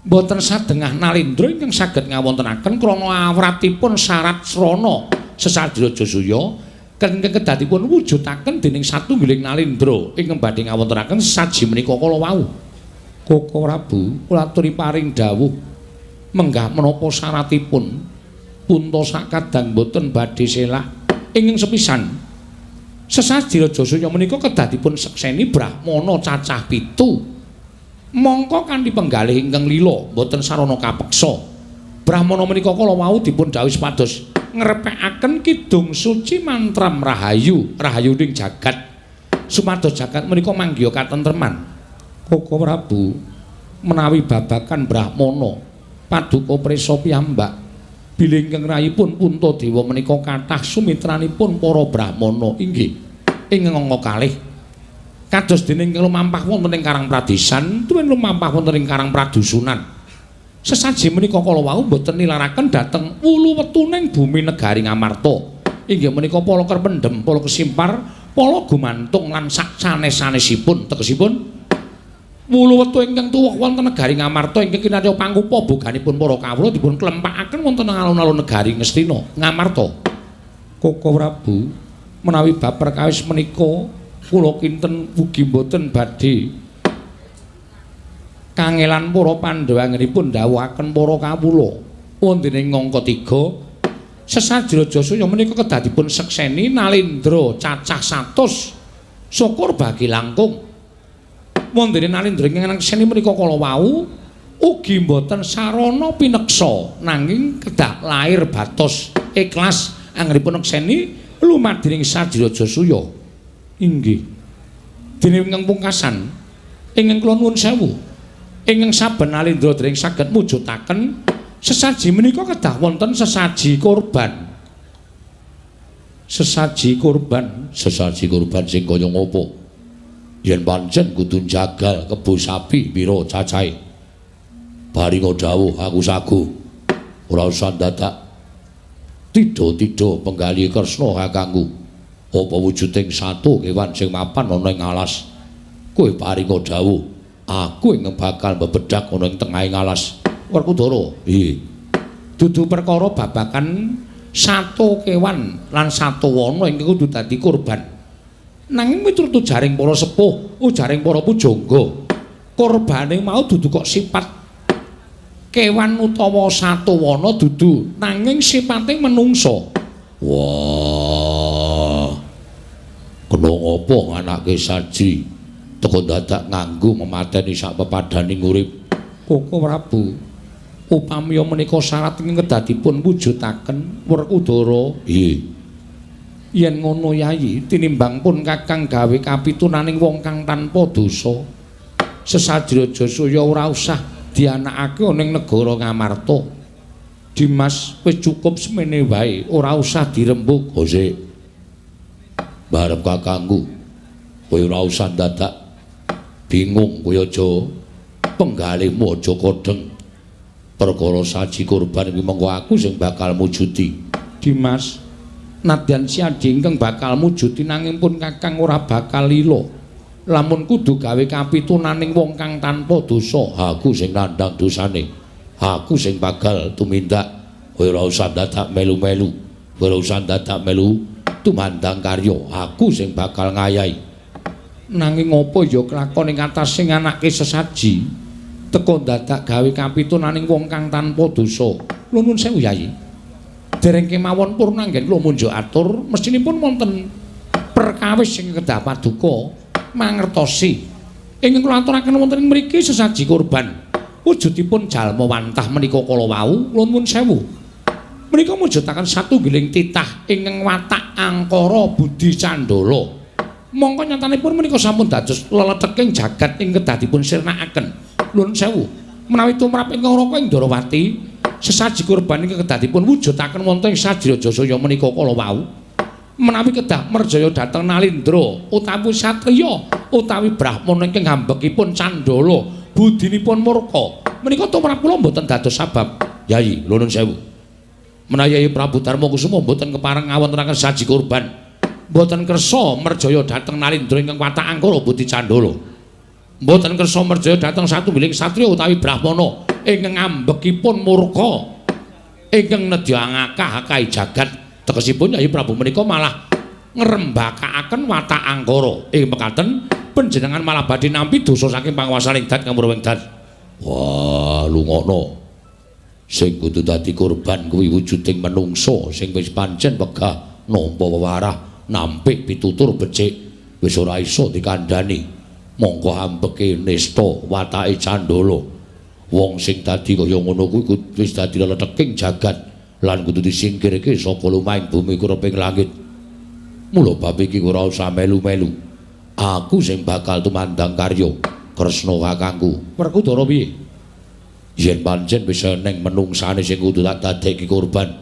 Mboten sadengah nalindra ingkang saged ngawontenaken krana awratipun syarat srana sesaji Rajasuya ingkang kedadipun wujudaken dening satunggiling nalindra ingkang badhe ngawontenaken sesaji menika kala wau. Koko Prabu kula aturi paring dawuh menggah menapa syaratipun punta sakadang mboten badhe selak. Ingkang sepisan, sesaji Rajasuya menika kedadipun sekseni brahmana cacah 7. Mongko kanthi penggalih ingkang lila mboten sarana kapeksa. Brahmana menika kala wau dipun dhawuhi supados ngrepekaken kidung suci mantram rahayu, rahayuning jagat. Supados jagat menika manggiha katentreman. Koko Prabu, menawi babakan brahmana paduka prisa piyambak bilih ingkang rayipun Puntadewa menika kathah sumitranipun para brahmana. Inggih ing angka kalih kados dene ingkang lumampah wonten ing Karang Pradesan tuwin lumampah wonten ing Karang Pradusunan. Sesaji menika kala wau boten nilaraken dhateng wulu wetuning bumi negari Ngamarta. Inggih menika pala kerpendhem, pala kesimpar, pala gumantung lan sak sanes-sanesipun. Tegesipun wulu wetu ingkang tuwuh wonten negari Ngamarta ingkang kinarya pangkupa boganipun para kawula dipun klempakaken wonten alun-alun negari Ngastina Ngamarta. Koko Prabu, menawi bab perkawis menika kula kinten ugi mboten badhe kangelan para Pandhawa anggenipun dhawuhaken para kawula. Wondene ing angka 3 sesaji Rajasuya menika kedadipun sekseni nalindra cacah 100 syukur bagi langkung. Wondene nalindra ingkang nekseni menika kala wau ugi mboten sarana pineksa nanging kedah lair batos ikhlas anggenipun nekseni lumadining saji Rajasuya. Inggih. Dene ingkang pungkasan ingkang kula nuwun sewu, ingkang saben nalindra dereng saged mujudaken sesaji menika kedah wonten sesaji korban. Sesaji korban,
sesaji korban sing kaya ngapa? Yen pancen kudu jagal kebo sapi pira cacahe. Paringa dawuh aku sagu. Ora usah dadak tidha-tidha penggalih Kresna kakangku. Apa wujuding satu kewan sing mapan ana ing alas? Kowe paringa dawuh, aku ingkang bakal bebedak ana ing tengahing alas.
Werkudara, nggih. Dudu perkara babakan Sato kewan lan sato wana ingkang kudu dadi korban. Nanging miturut ujaring para sepuh, ujaring para pujangga, korbane mau dudu kok sifat kewan utawa sato wana dudu, nanging sipate menungsa. Wah. Kena ngopo nganake saji teko dadak nganggo memateni sak pepadaning urip. Koko Prabu, upamiya menika syarat ingkang kedadipun wujudaken Werkudara. Nggih. Yen ngono Yayi, tinimbang pun Kakang gawe kapitunaning wong kang tanpa dosa. Sesaji Rajasuya ora usah dianakake ning negara Ngamarta. Dimas wis cukup semene wae, ora usah dirembug. Sik. Barep kakangku, kowe ora usah dadak bingung, kowe aja penggalihmu aja kodheng. Perkara saji kurban kuwi mengko aku sing bakal mujudi. Dimas, nadyan siadi ingkang bakal mujudi nanging pun Kakang ora bakal lila. Lamun kudu gawe kapitunaning wong kang tanpa dosa, aku sing nandhang dosane. Aku sing bakal tumindak. Kowe ora usah dadak melu-melu. Kowe ora usah dadak melu tumandang karya. Aku sing bakal ngayahi. Nanging apa ya kelakon ing atase nganake sesaji teka dadak gawe kapitunaning wong kang tanpa dosa. Nuwun sewu Yayi. Dereng kemawon purna anggen kula munjuk atur, mestinipun wonten perkawis sing kedah paduka mangertosi. Ingkang kula aturaken wonten ing mriki sesaji kurban wujudipun jalma wantah menika kala wau. Nuwun sewu. Menika mujudaken satunggiling titah ingkang watak angkara budi candala. Mongko nyatanipun menika sampun dados leleteking jagat ing kedah dipun sirnakaken. Nuwun sewu. Menawi tumrap ingkang Raka ing Ndarawati, sesaji kurban ingkang kedah dipun wujudaken wonten ing Saji Rajasuya menika kala wau. Menawi kedah merjaya dhateng Nalindra utawi satriya utawi brahmana ingkang hambekipun candala budinipun murka, menika tumrap kula mboten dados sabab. Yayi, nuwun sewu. Menawi Yayi Prabu Darma Kusuma mboten kepareng ngawontenaken saji kurban, mboten kersa merjaya dhateng Nalindra ingkang watak angkara budi candala, mboten kersa merjaya dhateng satunggiling satriya utawi brahmana ingkang ambekipun murka ingkang nedya ngakah-akahi jagat, tegesipun Yayi Prabu menika malah ngrembakakaken watak angkara. Ing mekaten panjenengan malah badhe nampi dosa saking panguwasaning dat kamurwing dat. Wah, lungono. Sing kudu dadi korban kuwi wujuding menungsa sing wis pancen wegah nampa wewarah, nampik pitutur becik, wis ora iso dikandhani. Mongko ambeke nista watake candala. Wong sing dadi kaya ngono kuwi wis dadi leleteking jagat lan kudu disingkirke saka lumahing bumi kureping langit. Mula bab iki ora usah melu-melu. Aku sing bakal tumandang karya Kresna kakangku. Werkudara piye? Yen pancen wis eneng menungsane sing kudu tak dadekke korban,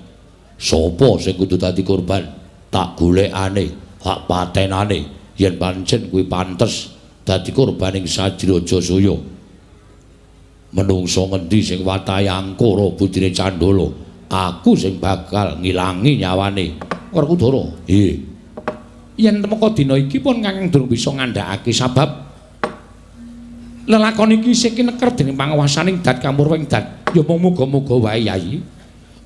sapa sing kudu dadi korban? Tak golekane, hak patenane. Yen pancen kuwi pantes dadi korban ing Saji Rajasuya. Menungsa ngendi sing watahe angkara budine candala, aku sing bakal ngilangi nyawane. Werkudara, nggih. Yen temeka dina iki pun Kakang durung bisa ngandhakake sabab lelakon iki isih kineker dening panguwasaning dat kamurwing dat. Ya mung muga-muga wae Yayi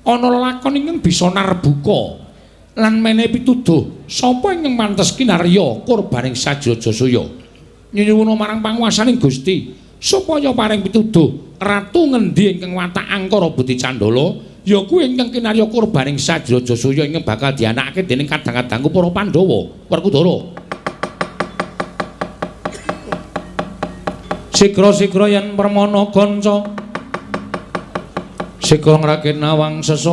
ana lelakon ingkang bisa narbuka lan menehi pituduh sapa ingkang pantes kinarya korbaning Saji Rajasuya. Nyuwun marang panguwasaning Gusti supaya paring pituduh ratu ngendi ingkang watak angkara budi candala ya kuwi ingkang kinarya korbaning Saji Rajasuya ingkang bakal dianakake dening kadang-kadangku para Pandhawa. Werkudara, sigra-sigra yen permana kanca sigra ngrakit nawang sesangka.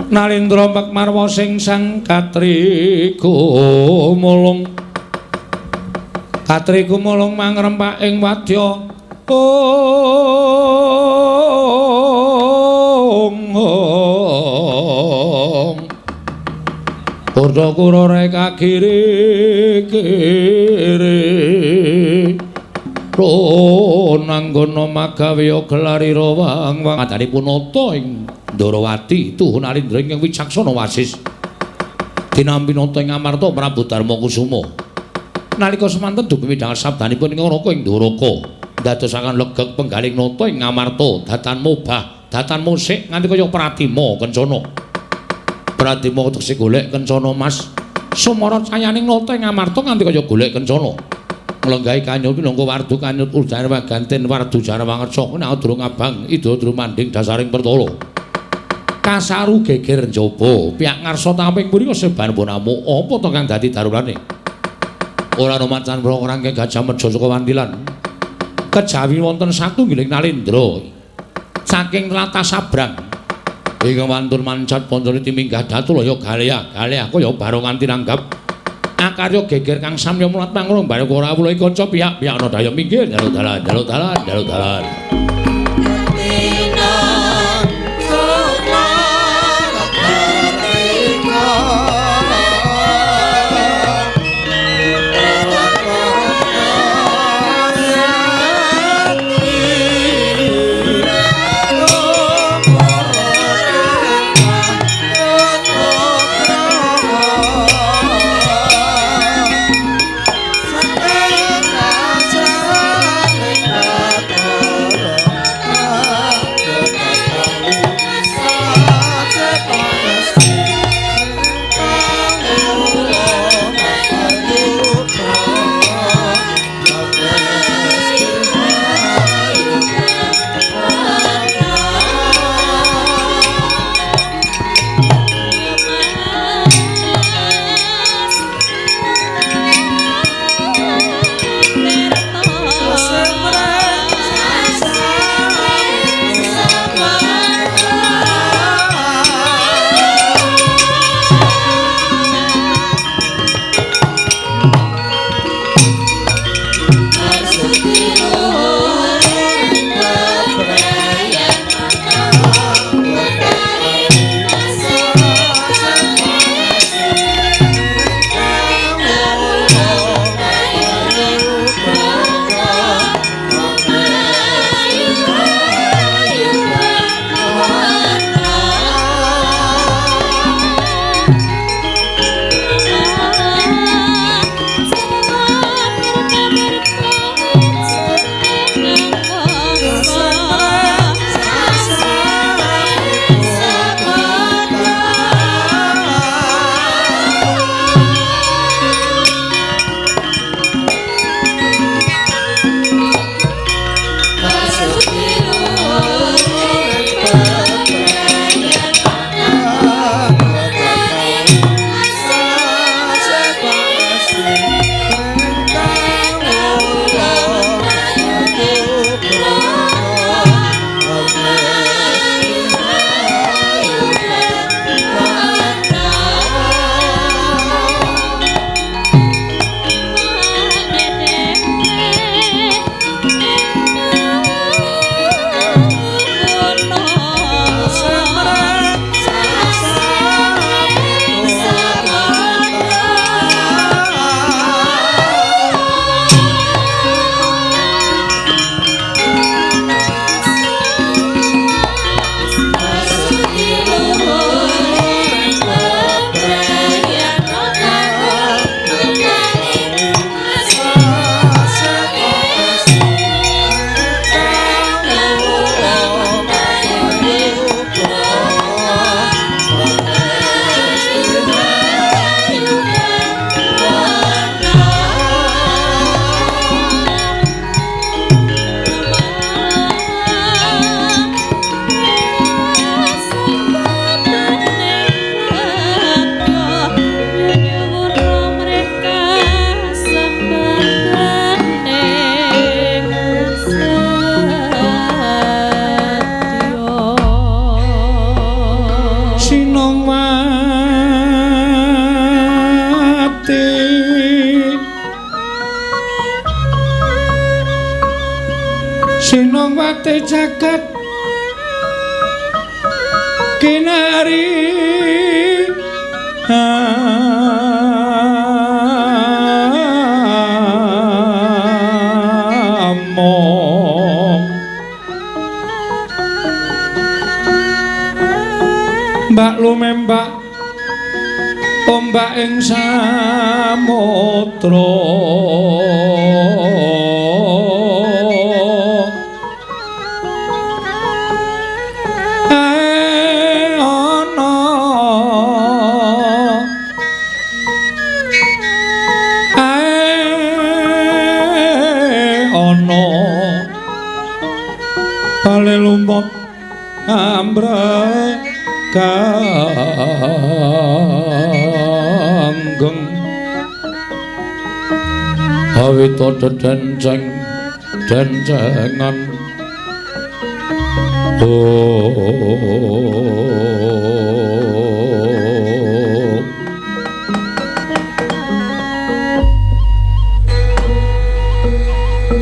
Nalindra Mbak sing sang katriku mulung, katriku mulung mangrempak ing wadya. Kurda kura reka kiri kiri Ronanggono magawe gelarira wang wang. Adanipun nata ing Ndarawati tuhun Alindra ingkang wicaksana wasis.
Tinampi nata ing Amarta Prabu Darma Kusuma. Nalika semanten dupi midhanget sabdanipun ing Raka ing Ndoraka, ndadosaken legeg penggaling nata ing Amarta, datan mobah, datan musik nganti kaya pratima kencana. Pratima tegese golek kencana Mas. Sumara cayaning nata ing Amarta nganti kaya golek kencana. Nglenggahi kanyut minangka wardu kanyut urjane waganten wardu jarwangersa menawa durung abang ida drumandhing dasaring pertala. Kasaru geger njaba piyak ngarsa tamping mriko seban bonamu apa to kang dadi darulane? Ora ana macan rangke gajah meja saka wantilan. Kejawi wonten satunggiling nalendra saking tlatah sabrang. Ing wantun mancat pancane timinggah datulaya galea galea kaya barongan tinanggap. Akarya geger kang samya mulat mangrung bareng ora wuluhi kanca piyak-piyak ana daya minggir jaluk dalan jaluk dalan jaluk dalan. Sinongwati jagat kinari among Mbak lumembak om
Ombak ing samudra ana ana bale lumpur ambraganggeng awita dedenceng dencengan oh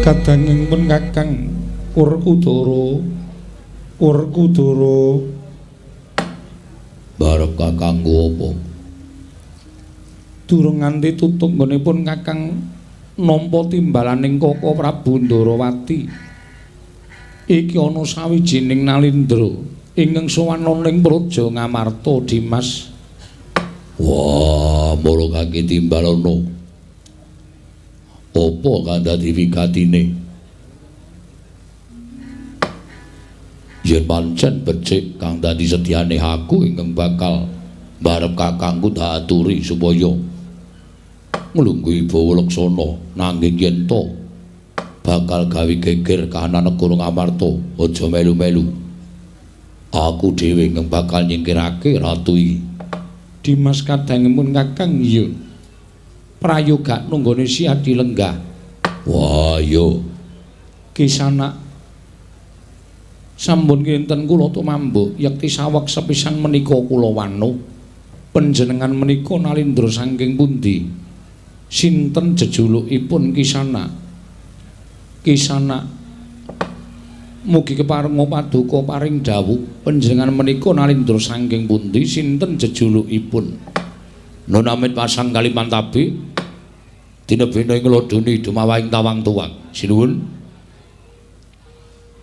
Kadanging pun Kakang Werkudara Werkudara
barep kakangku apa
durung nganti tutuk nggonipun Kakang nampa timbalaning Kaka Prabu Ndorowati. Iki ana sawijining nalindra ingkang sowan ing Praja Ngamarta Dimas.
Wah, mara kaki timbalana. Apa kang dadi wigatine? Yen pancen becik kang dadi sedyane aku ingkang bakal barep kakangku tak aturi supaya nglungguhi Bawa Laksana, nanging yen to bakal gawe geger kahanan negara Ngamarta, aja melu-melu. Aku dhewe ingkang bakal nyingkirake ratu iki.
Dimas kadangipun Kakang iya. Prayoga nunggone si Adi lenggah.
Wah, iya.
Kisanak sampun kinten kula tumambuk yekti saweg sepisan menika kula wano. Panjenengan menika nalindra saking pundi? Sinten jejulukipun Kisanak? Kisanak mugi keparenga paduka paring dawuh panjenengan menika nalindra saking pundi? Sinten jejulukipun?
Nun amit pasang Kalimantabi dinebena ing lodoni dumawahing tawang tuwang. Sinuwun.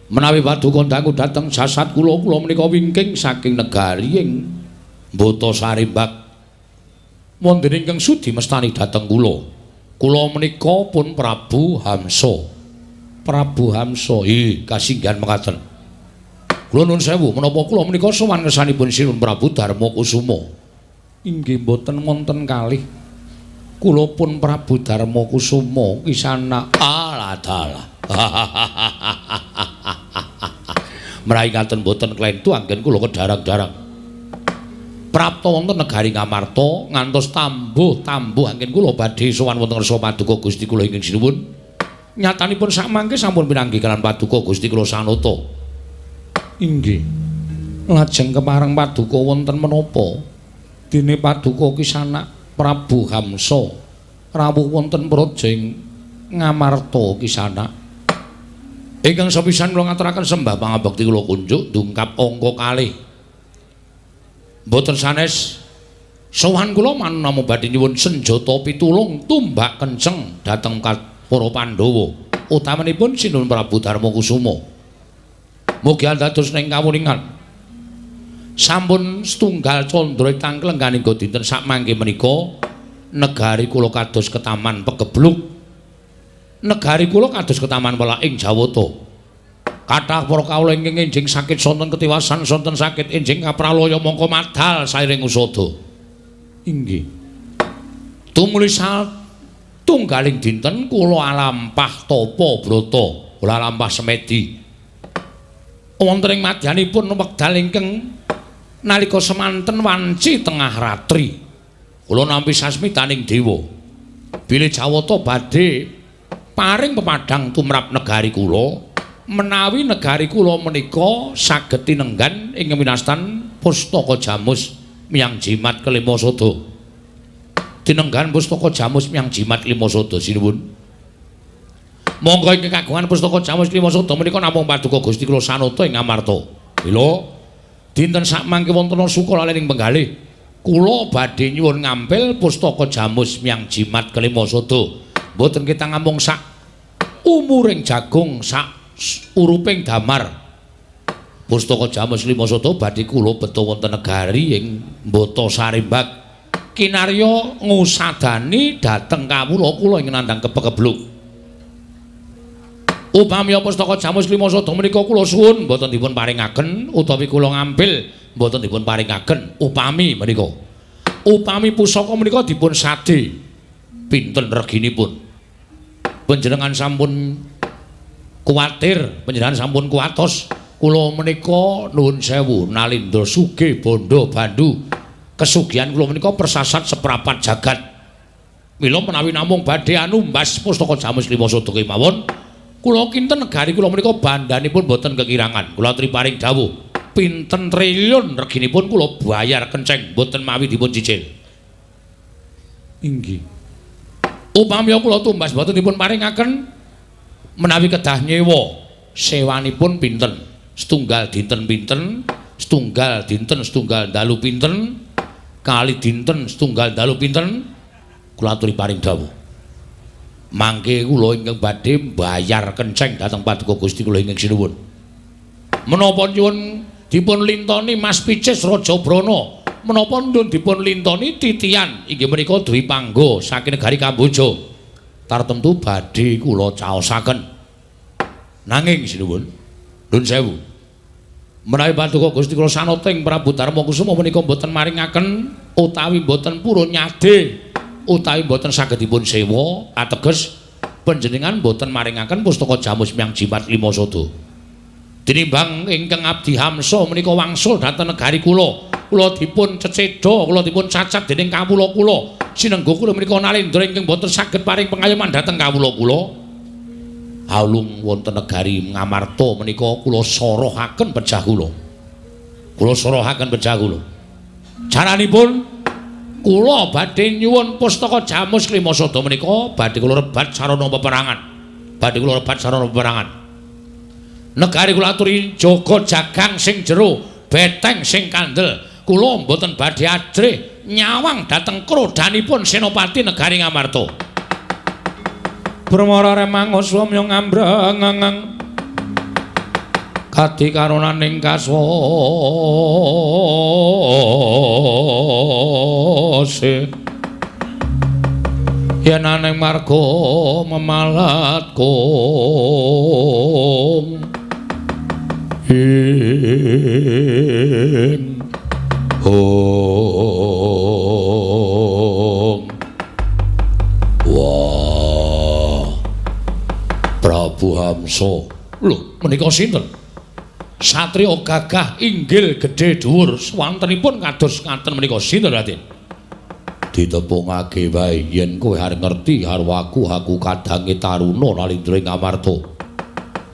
Menawi paduka dangu dhateng jasad kula, kula menika wingking saking negari ing Mbata Sarimbak. Wonten ingkang sudi mestani dhateng kula. Kula menika pun Prabu Hamsa.
Prabu Hamsa,
kasinggihan mekaten. Kula nuwun sewu, menapa kula menika sowan ngersanipun Sinuwun Prabu Darma Kusuma?
Inggih mboten wonten kalih. Kula pun Prabu Darma Kusuma Kisanak.
Alah dalah. Mraih ngaten mboten klentu anggen kula kedarang-darang. Prapta wonten negari Ngamarta ngantos tambuh-tambuh anggen kula badhe sowan wonten ngersa paduka Gusti kula ingkang sinuwun. Nyatanipun sakmangke sampun pinanggih kaliyan paduka Gusti kula Sanata.
Inggih. Lajeng kepareng paduka wonten menapa? Dene paduka Kisanak Prabu Hamsa rawuh wonten praja ing Ngamarta Kisanak.
Ingkang sepisan kula ngaturaken sembah pangabekti kula kunjuk dungkap angka kalih. Mboten sanes sowan kula manama badhe nyuwun senjata pitulung tumbak kenceng dhateng para Pandhawa, utamanipun Sinuwun Prabu Darma Kusuma. Mugi andados ning kawuningan. Sampun setunggal candra tangklengganing dinten sakmangke menika negari kula kados ketaman pegebluk. Negari kula kados ketaman welaking Jawata. Kathah para kawula ingkang enjing sakit sonten ketiwasan sonten sakit enjing kapralaya mongko madal sairing usada.
Inggih.
Tumuli satunggaling dinten kula alampah tapa brata, kula alampah semedi. Wonten ing madyanipun wekdal ingkang nalika semanten wanci tengah ratri. Kula nampi sasmitaning dewa. Bilih Jawata badhe paring pepadhang tumrap negari kula, menawi negari kula menika saged tinenggan ing winastan pustaka jamus miyang jimat kelima sada. Tinenggan pustaka jamus miyang jimat kelima sada sinuwun. Monggo ingkang kagungan pustaka jamus kelima sada menika namung paduka Gusti kula Sanata ing Ngamarta. Mila dinten sakmangke wonten suka lalening penggalih, kula badhe nyuwun ngampil pustaka jamus miyang jimat kelima sada. Mboten kita ngamung sak umuring jagung sak uruping damar. Pustaka jamus lima sada badhe kula beto wonten negari ing Mbata Sarimbak.
Kinarya ngusadani dhateng kawula kula ing nandhang kepek-kebluk. Upami pustaka Jamus Klima Sada menika kula suwun mboten dipun paringaken utawi kula ngambil mboten dipun paringaken upami menika. Upami pusaka menika dipun sade pinten reginipun? Panjenengan sampun kuwatir, panjenengan sampun kuwatos kula menika nuwun sewu nalindra sugih bondo bandu. Kesugihan kula menika persasat seprapat jagat. Mila menawi namung badhe anumbas pustaka Jamus Klima Sada kemawon, kula kinten negari kula menika bandhanipun boten kekirangan. Kula aturi paring dawuh, pinten triliun reginipun kula bayar kenceng boten mawi dipun cicil. Inggih. Upami kula tumbas boten dipun paringaken menawi kedah nyewa, sewanipun pinten? Setunggal dinten pinten? Setunggal dinten setunggal dalu pinten? Kali dinten setunggal dalu pinten? Kula aturi paring dawuh. Mangke kula ingkang badhe mbayar kenceng dhateng Paduka Gusti kula ingkang sinuwun. Menapa nyuwun dipun lintoni Mas Picis Raja Brana? Menapa nyuwun dipun lintoni titian inggih menika Dwi Pangga saking negari Kamboja? Tartemtu badhe kula caosaken. Nanging sinuwun, nuwun sewu. Menawi Paduka Gusti kula sanoting Prabu Darma Kusuma menika mboten maringaken utawi mboten purun nyade utawi mboten saged dipun sewa ateges panjenengan mboten maringaken pustaka Jamus Miang Jimat Lima Sada. Tinimbang ingkang abdi hamsa menika wangsul dhateng negari kula, kula dipun cecedha, kula dipun cacat dening kawula kula. Sinengga kula menika nalindra ingkang mboten saged paring pengayoman dhateng kawula kula. Aulung wonten negari Ngamarta menika kula sorohaken pejah kula. Kula sorohaken pejah kula. Caranipun kula badhe nyuwun pustaka Jamus Klima Sada menika badhe kula rebat sarana peperangan. Badhe kula rebat sarana peperangan. Negari kula aturi jaga jagang sing jero, beteng sing kandel. Kula mboten badhe ajrih nyawang dhateng krodanipun Senopati negari Ngamarta. Brahmara remang swamya ngambreng kadi karonaning kasose yen aneng marga memalat kong ing hong. Wah, Prabu Hamsa. Lho, menika sinten? Satriya gagah inggil gedhe dhuwur, swantenipun kados ngaten menika sinten, Raden? Ditepungake wae yen kowe arep ngerti karo aku, aku kadange Taruna Nalindra ing Amarta.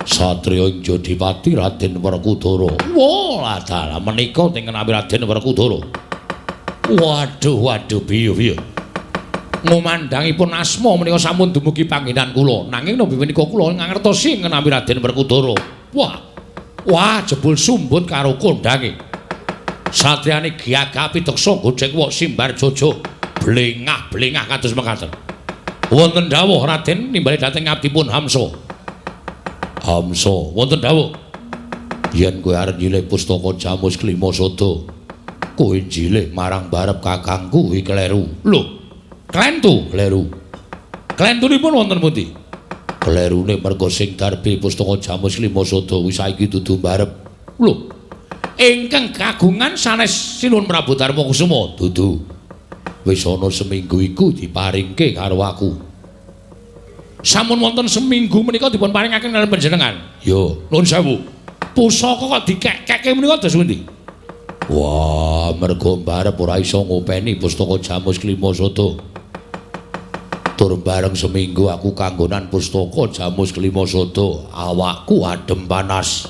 Satriya ing Jodipati Raden Werkudara. Wah, dalah menika tingenawi Raden Werkudara. Waduh, waduh, piye piye. Ngumandhangipun asma menika sampun dumugi panggenan kula. Nanging nembe menika kula ngangertosi ngenawi Raden Werkudara. Wah. Wah, jebul sumbut karo kondange. Satriyane gagah pideksa gojek wok simbar jojo, blengah-blengah kados mekaten. Wonten dawuh Raden nimbali dhateng abdipun Hamsa. Hamsa, wonten dawuh. Yen kowe arep nyilih pustaka Jamus Klima Sada, kowe njilih marang barep kakangku kuwi kleru. Lho, klentu kleru. Klentunipun wonten pundi? Klerune merga sing darbe pustaka Jamus Klima Sada kuwi saiki dudu barep. Lho, ingkang kagungan sanes Sinuwun Prabu Darma Kusuma dudu. Wis ana seminggu iku diparingke karo aku. Sampun wonten seminggu menika dipun paringaken kaliyan panjenengan. Ya, nuwun sewu. Pusaka kok dikek-kekke menika dos pundi? Wah, merga barep ora iso ngopeni pustaka Jamus Klima Sada. Tur bareng seminggu aku kanggonan pustaka Jamus Klima Sada, awakku adem panas.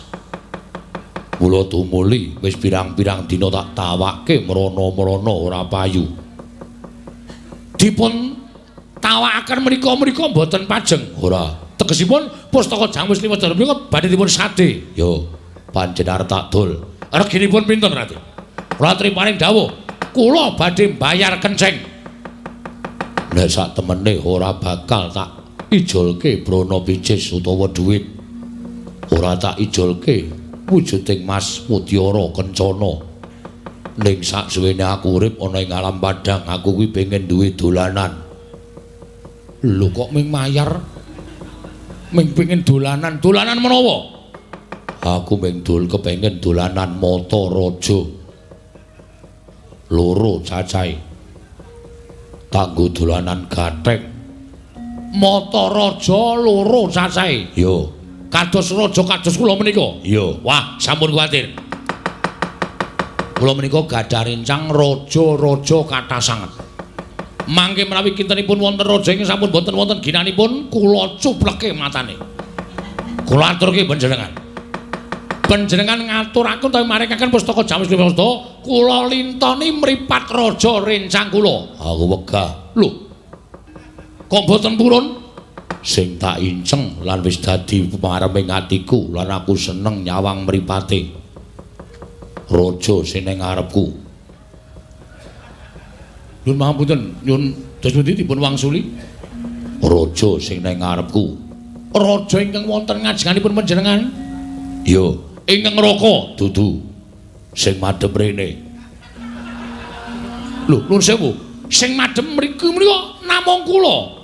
Mula tumuli wis pirang-pirang dina tak tawake mrono-mrono ora payu. Dipun tawakaken menika-menika mboten pajeng. Ora. Tegesipun pustaka Jamus Klima Sada menika badhe dipun sade. Ya, pancen arep tak dol. Reginipun pinten, Raden? Kula triparing dawuh, kula badhe mbayar kenceng. Nek sak temene ora bakal tak ijolke brana picis utawa dhuwit. Ora tak ijolke wujuding mas mutiara kencana.
Ning saksuwene aku urip ana ing alam padhang, aku kuwi pengen duwe dolanan.
Lho kok ming mayar? Ming pengen dolanan, dolanan menawa?
Aku ming dol kepengin dolanan mata raja. Loro cacahe. Kanggo dolanan gatheng.
Mata raja loro cacahe.
Yo.
Kados raja kados kula menika.
Yo.
Wah, sampun kuwatir. Kula menika gadah rencang raja-raja kathah sanget. Mangke menawi kintenipun wonten raja ingkang sampun boten wonten ginanipun, kula cupleke matane. Kula aturke panjenengan. Panjenengan ngaturaken utawi maringaken pustaka Jamus Lima Sada, kula lintoni mripat raja rencang kula.
Aku wegah.
Lho. Kok boten purun?
Sing tak inceng lan wis dadi mareming atiku lan aku seneng nyawang mripate. Raja sing ning ngarepku.
Nyun pangapunten, nyun dos pundi dipun wangsuli?
Raja sing ning ngarepku.
Raja ingkang wonten ngajenganipun panjenengan?
Iya.
Ingkang neraka?
Dudu. Sing madhep rene.
Lho, nuwun sewu. Sing madhep mriki menika namung kula.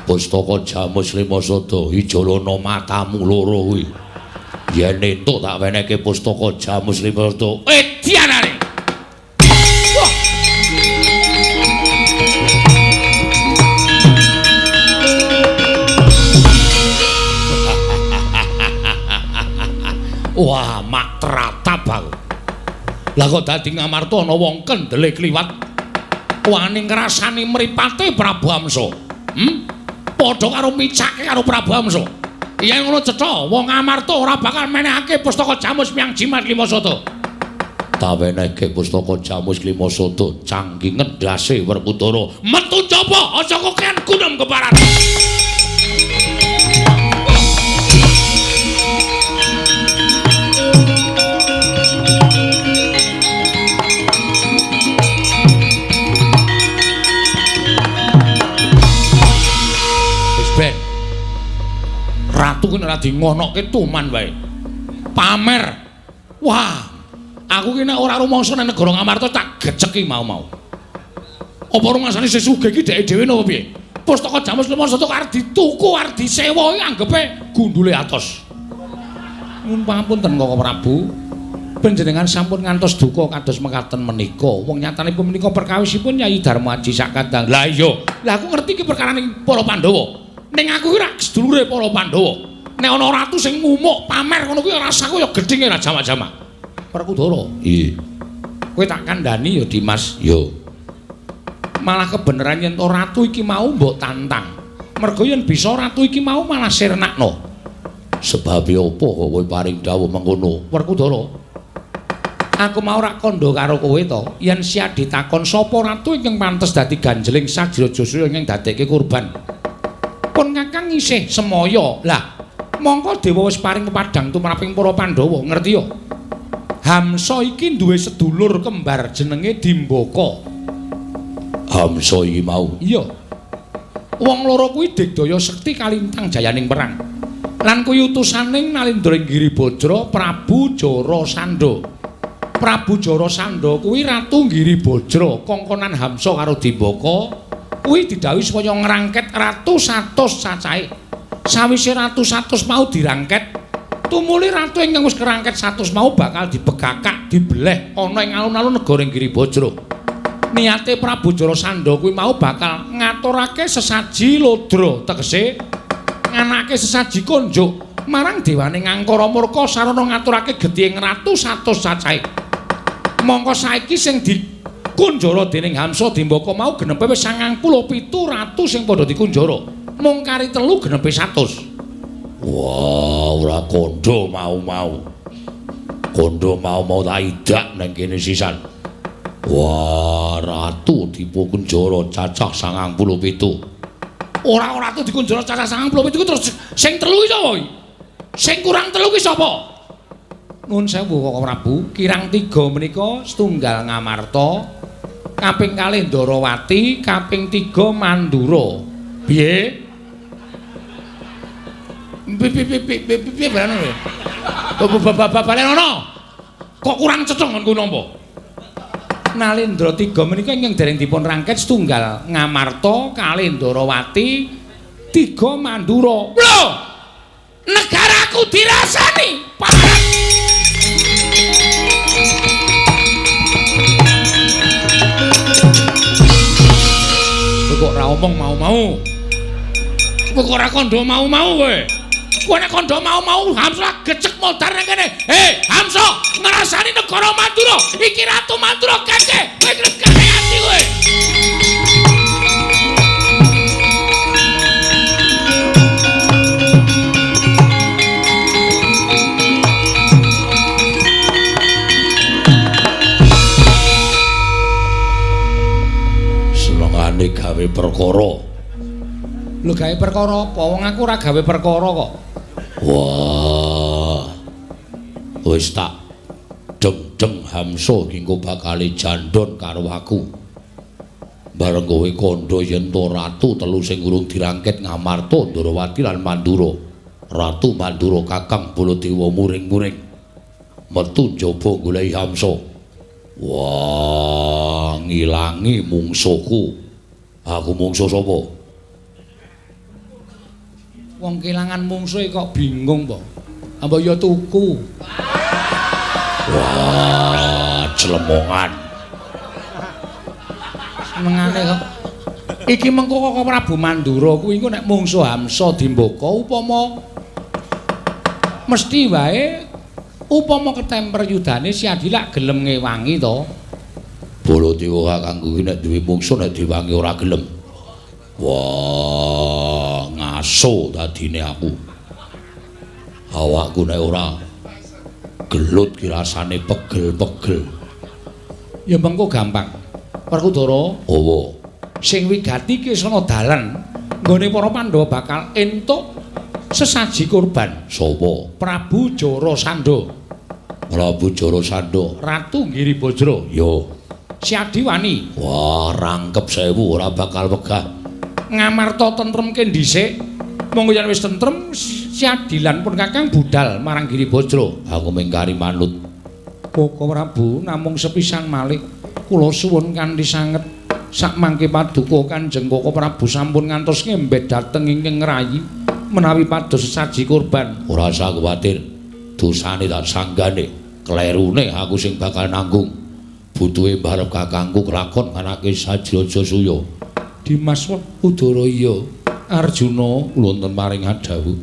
Pustaka Jamus Lima Sada ijolana matamu loro kuwi. Yen entuk tak wenehke pustaka Jamus Lima Sada.
Edianane. Wah. Wah, mak tratap aku. Lah kok dadi Ngamarta ana wong kendele kliwat wani ngrasani mripate Prabu Hamsa. Padha karo micake karo Prabu Hamsa. Yen ngono cetha, wong Ngamarta ora bakal menehake pustaka Jamus miyang Jimat Lima Sada.
Ta wenehke pustaka Jamus Lima Sada cangking ndase Werkudara.
Metu njaba, aja kokean gunem keparat. Ratu ki ora dingonokke tuman wae. Pamer. Wah, aku ki nek ora rumangsa nang negara Ngamarta tak geceki mau-mau. Apa rumangsane sesugih iki dheke dhewe napa piye? Pustaka Jamus Lima Sada arep dituku, arep disewa iki anggepe gundule atos. Nyuwun pangapunten Koko Prabu. Panjenengan sampun ngantos duka kados mekaten menika. Wong nyatanipun menika perkawisipun Nyai Darmaji sakadang. Lah iya, lah aku ngerti iki perkarane para Pandhawa. Ning aku ki ra sedulure para Pandhawa. Nek ana ratu sing ngumuk pamer ngono kuwi rasaku ya gedhinge ra jamak-jamak. Werkudara.
Iya.
Kowe tak kandhani ya Dimas.
Yo.
Malah kebeneran yen to ratu iki mau mbok tantang. Mergo yen bisa ratu iki mau malah sirnakno.
Sebabe apa kok kowe paring dawuh mengkono?
Werkudara. Aku mau rak kandha karo kowe to, yen siap ditakon sapa ratu ingkang pantes dadi ganjeling Sajrajasaya ingkang dadekke kurban. Pun kakang isih semaya. Lah, mongko dewa wis paring pepadhang tumraping para Pandhawa, ngerti ya? Hamsa iki duwe sedulur kembar jenenge Dimbaka.
Hamsa iki mau.
Iya. Wong loro kuwi digdaya sekti kalintang jayaning perang. Lan kuwi utusaning Nalindra ing Giribajra Prabu Jarasandha. Prabu Jarasandha kuwi ratu Giribajra, kongkonan Hamsa karo Dimbaka. Kuwi didhawuhi supaya ngrangket ratu 100 cacahe. Sawise ratu 100 mau dirangket, tumuli ratu ingkang wis kerangket 100 mau bakal dibegakak, dibeleh ana ing alun-alun negara Giribajra. Niate Prabu Jarasandha kuwi mau bakal ngaturake sesaji lodra, tegese nganake sesaji konjuk marang dewane Ngangkara Murka sarana ngaturake getihing ratu 100 cacahe. Mongko saiki sing di kunjara dening Hamsa Dimbaka mau genepe wis 97 ratu sing padha dikunjara. Mung kari telu genepe 100.
Wah, ora kandha mau-mau. Kandha mau-mau tak idak nang kene sisan. Wah, ratu dipunkunjara cacah 97.
Ora ratu dikunjara cacah 97 terus sing telu ki sapa iki? Sing kurang telu ki sapa? Nuwun sewu Koko Prabu, kirang tiga menika setunggal Ngamarta, kaping kalih Ndarawati, kaping 3 Mandura. Piye? Piye piye barane? Balenono. Kok kurang cetha nggonku nampa? Nalendra tiga menika ingkang dereng dipun rangket setunggal Ngamarta, kalih Ndarawati, tiga Mandura. Lho! Negaraku dirasani. Parat. Kok ora omong mau-mau. Kowe kok ora kandha mau-mau kowe. Kowe nek kandha mau-mau Hamsa gecek modar nang kene. Hei, Hamsa, ngrasani negara Mandura. Iki Ratu Mandura keke. Kowe gregane ati kowe.
Senengane gawe perkara.
Lho gawe perkara apa? Wong aku ora gawe perkara kok.
Wah. Wis tak deng-deng Hamsa iki engko bakale jandon karo aku. Bareng kowe kandha yen to ratu telu sing urung dirangket Ngamarta, Ndarawati lan Mandura. Ratu Mandura Kakang Baladewa muring-muring metu njaba goleki Hamsa. Wah, ngilangi mungsuhku. Aku mungsuh sapa?
Wong kelangan mungsuhe kok bingung po. Mbok ya tuku.
Wah, clemongan.
Senengane kok. Iki mengko kok Prabu Mandura kuwi engko nek mungsuh Hamsa dimbaka upama mesti wae upama ketemper yudane si Adi lak gelem ngewangi to.
Baladewa kakangku iki nek duwe mungsuh nek diwangi ora gelem. Wah, ngaso dadine aku. Awakku nek ora gelut ki rasane pegel-pegel.
Ya mengko gampang. Werkudara,
owo.
Sing wigati ki sana dalan nggone para Pandhawa bakal entuk sesaji kurban.
Sapa?
Prabu Jarasandha.
Prabu Jarasandha,
Ratu Giribajra.
Yo.
Si Adi wani.
Wah, rangkep sewu ora bakal wegah.
Ngamarta tentremke dhisik. Monggo yen wis tentrem si Adilan pun Kakang budal marang Giribajra.
Aku mengkari manut.
Koko Prabu namung sepisan malih kula suwun kanthi sanget sakmangke paduka Kanjeng Koko Prabu sampun ngantos ngembet dhateng ingkang ngrayi menawi pados sesaji kurban.
Ora usah kuwatir. Dosane tak sanggane, klerune aku sing bakal nanggung. Butuhe mbarep kakangku kelakon anake Sajraja Suya.
Dimas Udara iya. Arjuna
wonten maring adhawuh.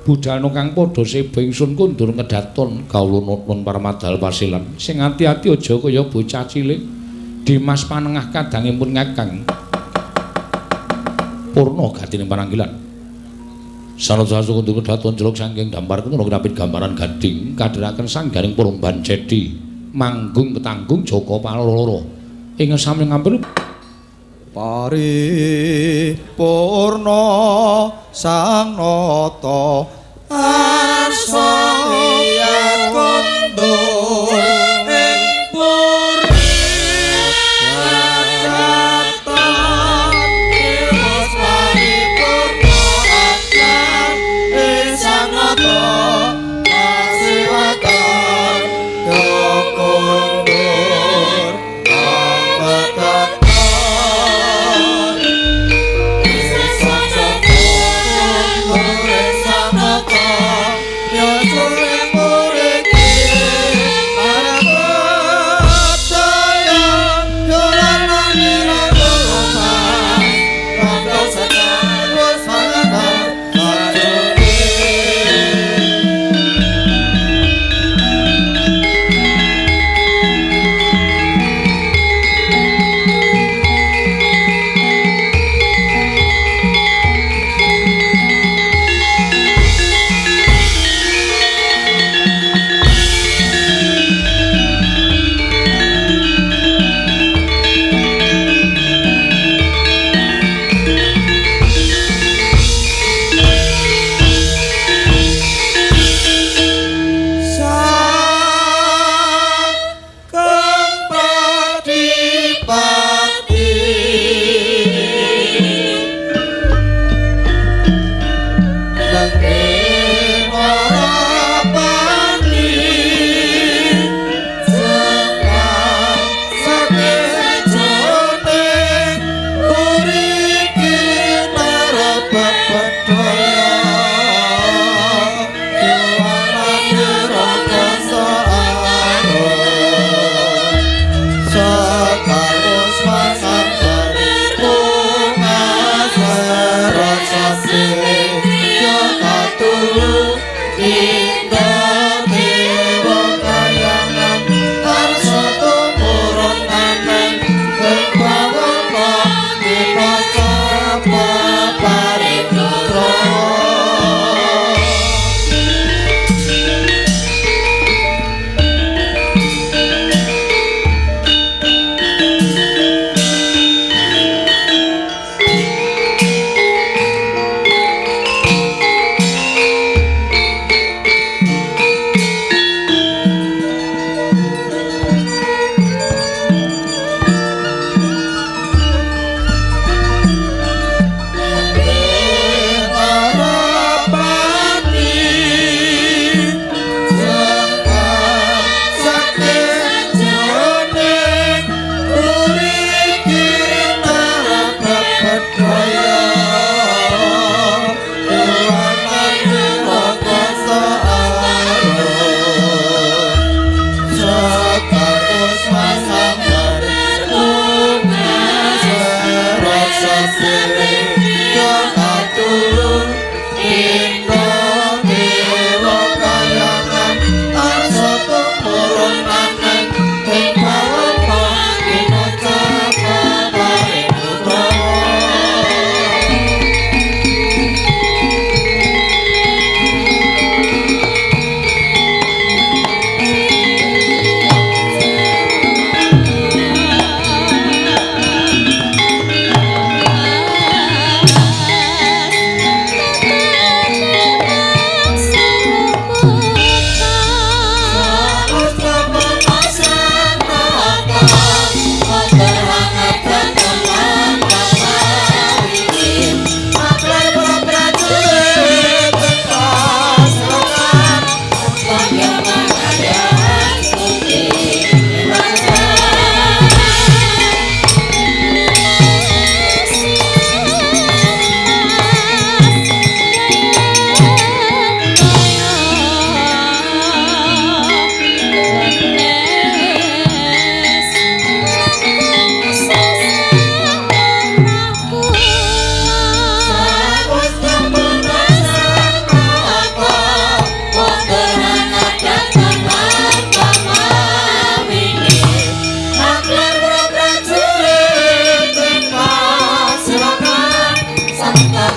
Budalna kang padha seba ingsun kundur ngedaton
kawula nuwun parmadal pasilan.
Sing ati-ati aja kaya bocah cilik. Dimas panengah kadangipun Kakang.
Purna gatining pananggilan. Sanadyan kundur ngedaton jeluk saking dampar kena grapit gambaran gading kadheraken sanggaring Purban Cedi manggung ketanggung Jaka Paloro.
Ing sami ngampil
paripurna sang nata arsa kondur ing puri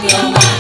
Silakan.